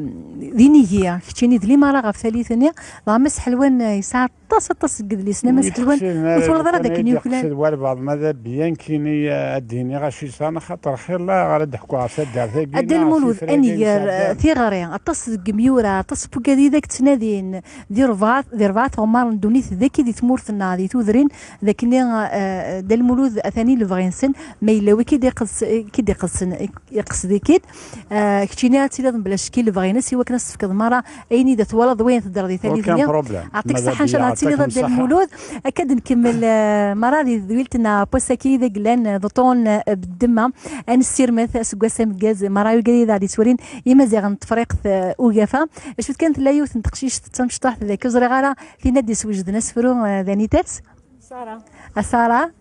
d inigi, keččini d limara ɣef tallit-nni, dɣa Mass Ḥelwan, ah, yesɛa aṭas, aṭas n yedlisen, a Mass Ḥelwan, ur twalaḍ ara d akken yuklal. Ur d-iqsid walbeɛḍ, ma d bien kini, ah, ad d-iniɣ acu yesɛan, axaṭer xilla ara d-ḥkuɣ ɣef taddart-agi. A Dda Lmulud, a niger, ah, tiɣri, aṭas deg yimyura, aṭas n wigad i d ak-ttnadin, di rebɛa, di rebɛa tɣemmar n ddunit, d aki di tmurt-nneɣ, di tudrin, d akken, eh, Dda Lmulud atan i lebɣi-nsen, ma yella wi k-id-iqedsen, k-id-iqedsen, iqsed-ik-id, eh, keččini ad tiliḍ mebla ccek i lebɣi-ines, i wakken ad s-tefkeḍ merra ayen i d twalaḍ, wayen teddreḍ di tallit-nni. Aucun problème. Ɛṭik ṣṣeḥḥa, ncallah ad tiliḍ a Dda Lmulud. Akka d-nkemmel, eh, merra di tedwilt n wass-agi d aglan, eh, d uṭṭun, eh, beddemma. Ad nessirmet aseggas ameggaz, merra wigad i d aɣ-d-yettwalin, Imaziɣen n Tefriqt, eh, Ugafa. Acu kan, tella yiwet n teqcict d tamecṭuḥt dagi, ur ẓriɣ ara tin ad d-iswejden asefru, eh, d anita-tt? Sara. A Sara?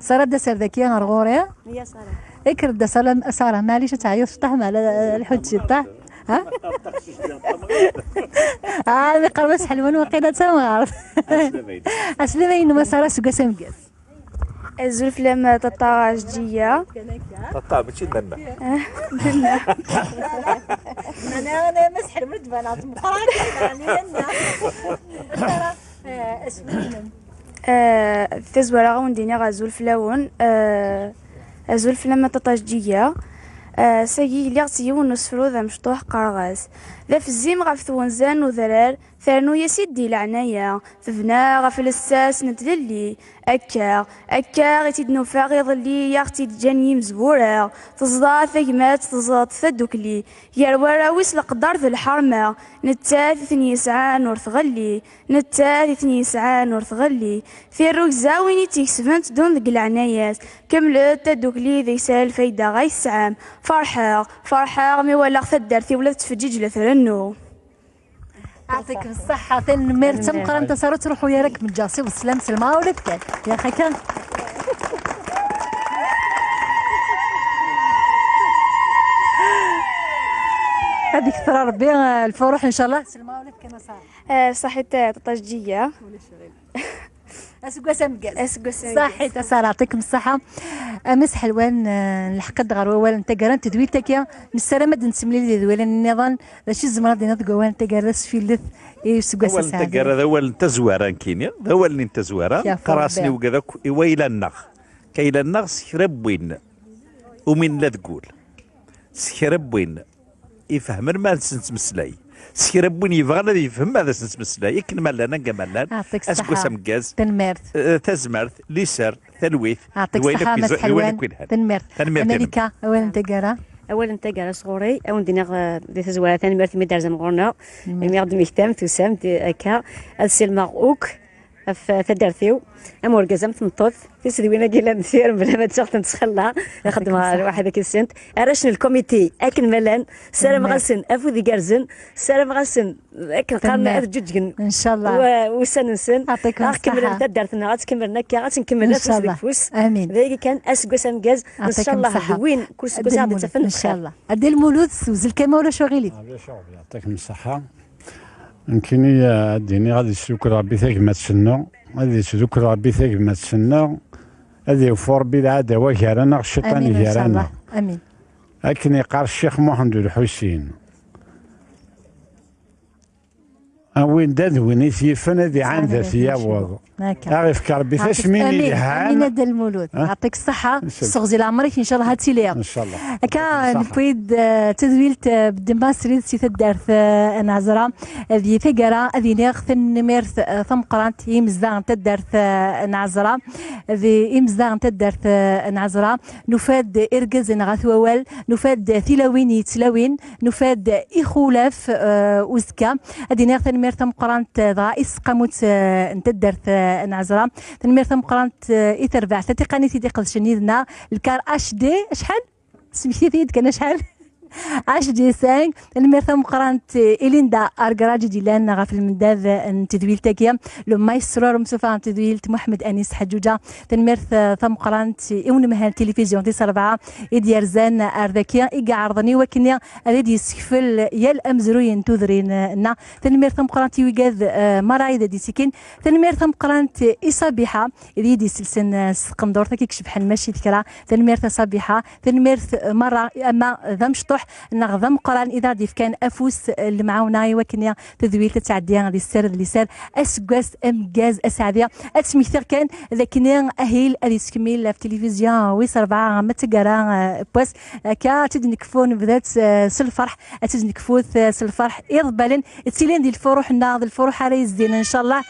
Sara, d aser dagi ɣer ɣur-i. Iya, Sara. Ikker-d a Sara, a Sara, maɛlic ad teɛyuḍ ciṭṭaḥ, meɛla lḥut ciṭṭaḥ. Ha? Ah, mi qqar Mass Ḥelwan waqila d tamɣart. Aslama-inem a Sara, aseggas ameggaz. Azul fell-am, a Tata Ɛejǧiya. Tata, mačči d nanna. Nanna, nanna, Mass Ḥelwan d tbanant meqqar akka, nanna. Eh, asefru-inem. Eh, tazwara ad wen-d-iniɣ azul fell-awen. Eh, azul fell-am a Tata Ɛejǧiya. Eh, sagi lliɣ s yiwen n usefru d amecṭuḥ, qqareɣ-as: d afezzim ɣef twenza n udrar, ternu-yas-id di leɛnaya, tebna ɣef lsas n tlelli. Akka, akka i tt-id-nufa iḍelli, i aɣ-tt-id-ǧǧan yimezwura. Teẓḍa tagmat, teẓḍa-tt tadukli, gar warraw-is leqder d lḥerma. Nettat i ten-yesɛan ur tɣelli, nettat i ten-yesɛan ur tɣelli. Tirrugza win i tt-ikesben tdun deg leɛnaya-s. Kemmlet tadukli, deg-s lfayda ay tesɛam. Ferḥeɣ, ferḥeɣ mi walaɣ taddart-iw la tettfeǧǧiǧ, la trennu. Yeɛṭikem ṣṣeḥḥa, tanemmirt tameqqrant a Sara, ur ttruḥu ara, ad kem-ǧǧeɣ s iweṣṣlam s lemɣawla kan. Yak akka. Ad ikter Rebbi, eh, lfuruḥ, incallah, s lemɣawla kan a Sara. Eh, ṣaḥit, eh, ṭaṭa Jǧiya. Aseggas ameggaz. Aseggas ameggaz. Ṣaḥit a Sara, yeɛṭikem ṣṣeḥḥa. A Mass Ḥelwan, eh, nleḥq-d ɣer wawal n taggara n tedwilt-agi. Nessaram ad d-nettemlil di tedwilin nniḍen. D acu i tzemreḍ ad d-tiniḍ deg wawal n taggara tasfillit i useggas asaɛdi? Awal n taggara d awal n tazwara, nekkini d awal-nni n tazwara. Qqareɣ-asen i wigad akk i wayla-nneɣ. Kayla-nneɣ s kra n win umi nella deg wul, s kra n win ifehmen ma ad s-nettmeslay, s kra n win yebɣan ad yefhem ma ad s-nettmeslay, akken ma llan, anga ma llan. Aseggas ameggaz. Tanemmirt. Eh, tazmert, liser, talwit. Yeɛṭik ṣṣeḥḥa, Mass Ḥelwan. Tanemmirt. Tanemmirt. Malika, awal n taggara. Awal n taggara sɣur-i, ad wen-d-iniɣ, eh, di tazwara, tanemmirt imi d-terzam ɣur-neɣ, imi ɣ-d-temmektam, tusam-d, eh, akka, ad sellmeɣ akk ɣef, eh, taddart-iw, am urgaz am tmeṭṭut, tisedwin-agi llant tirem bla ma ttaɣ-tent ttxella, ixeddem ɣer lwaḥed akked-sent, arrac n lkomiti akken ma llan, ssarameɣ-asen afud igerrzen, ssarameɣ-asen akken qqaren ad ǧǧuǧgen. Incallah. Wa-, ussan-nsen. Yeɛṭikem ṣṣeḥḥa. Ad kemmlen taddart-nneɣ, ad tkemmlen akka, ad tt-nkemmel afus deg ufus. Incallah. Amin. D ayagi kan, aseggas ameggaz, incallah, d win kul aseggas ad d-ttafen lxir. Incallah. A Dda Lmulud, ssewzel kan ma ulac aɣilif. Ah, ulac aɣilif, yeɛṭikem ṣṣeḥḥa. Nekkini, eh, ad d-iniɣ ad yesdukel Rebbi tagmat-nneɣ, ad yesdukel Rebbi tagmat-nneɣ, ad yewfu Rebbi lɛadawa gar-aneɣ, cciṭan gar-aneɣ. Amin, incallah. Amin. Akken yeqqar Ccix Muḥend Ulḥusin. A win d ad win i t-yifen ad iɛand ad t-yaweḍ. Akka. A ɣ-ifk Rebbi tasmin yelhan. Amin a Dda Lmulud. Yeɛṭik ṣṣeḥḥa, sseɣzi leɛmer-ik, incallah ad tiliḍ. Incallah. Akka, nekwi-d, eh, tadwilt, eh, beddem srid si taddart, eh, n Ɛezra. Di taggara, ad iniɣ tanemmirt, eh, tameqqrant i yimezdaɣ n taddart, eh, n Ɛezra. Di imezdaɣ n taddart, eh, n Ɛezra. Nufa-d irgazen ɣef wawal, nufa-d tilawin yettlawin, nufa-d ixulaf, eh, uzekka. Ad iniɣ tanemmirt tameqqrant, eh, dɣa i tseqqamut, eh, n taddart, eh, n Ɛezra. Tanemmirt tameqqrant, eh, i terbaɛt tatiqanit i d-iqedcen yid-neɣ, lkar H D, acḥal? Smektit-iyi-d kan acḥal? H D cinq, tanemmirt tameqqrant, eh, i Linda Argraǧ i d-yellan ɣef lmendad, eh, n tedwilt-agi, le maestro ar umsufeɣ n tedwilt Muḥemmed Anis Ḥaǧuǧa. Tanemmirt, eh, tameqqrant i unemhal n tilifizyu tis rebɛa i d-yerzan ar daki, i iɛerḍen i wakken ad d-yessekfel yal amezruy n tudrin-nneɣ. Tanemmirt tameqqrant i wigad, eh, merra i d ad d-yettikin. Tanemmirt tameqqrant i Ṣabiḥa, i d iyi-d-yesselsen, eh, s tqendurt-agi icebḥen mačči d kra. Tanemmirt a Ṣabiḥa. Tanemmirt, eh, merra, ama d amecṭuḥ neɣ d ameqqran i d aɣ-d-yefkan afus, eh, n lemɛawna i wakken tadwilt ad tɛeddi di sser d liser. Aseggas ameggaz aseɛdi. Ad smektiɣ kan d akken ahil ad yettkemmil ɣef tilifizyu wis rebɛa am taggara, eh, n wass. Akka ad tt-id-nekfu, nebda-tt, eh, s lferḥ, ad tt-id-nekfut, eh, s lferḥ iḍebbalen yettilin di lfuruḥ-nneɣ, d lfuruḥ ara yezdin, ncallah.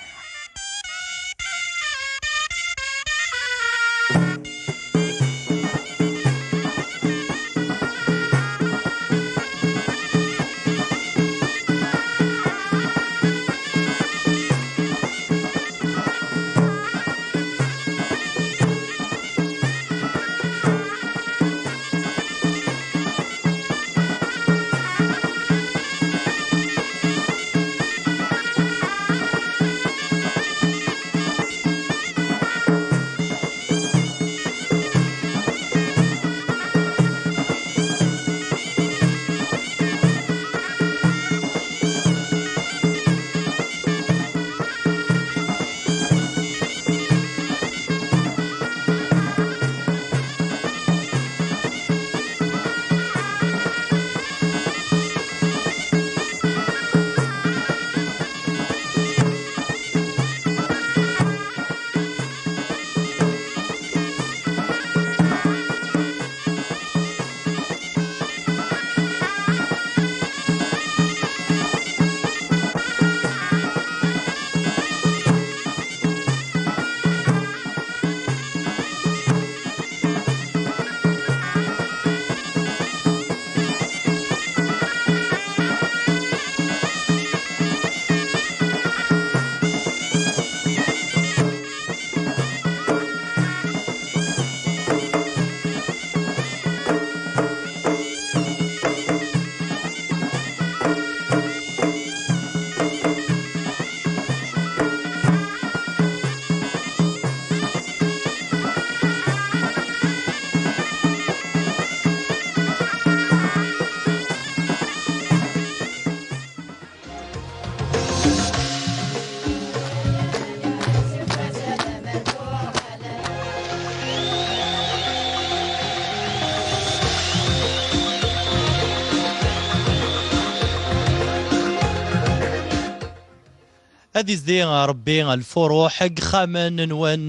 Ad izdi Rebbi lfuruḥ deg ixxamen-nwen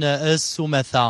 s umata.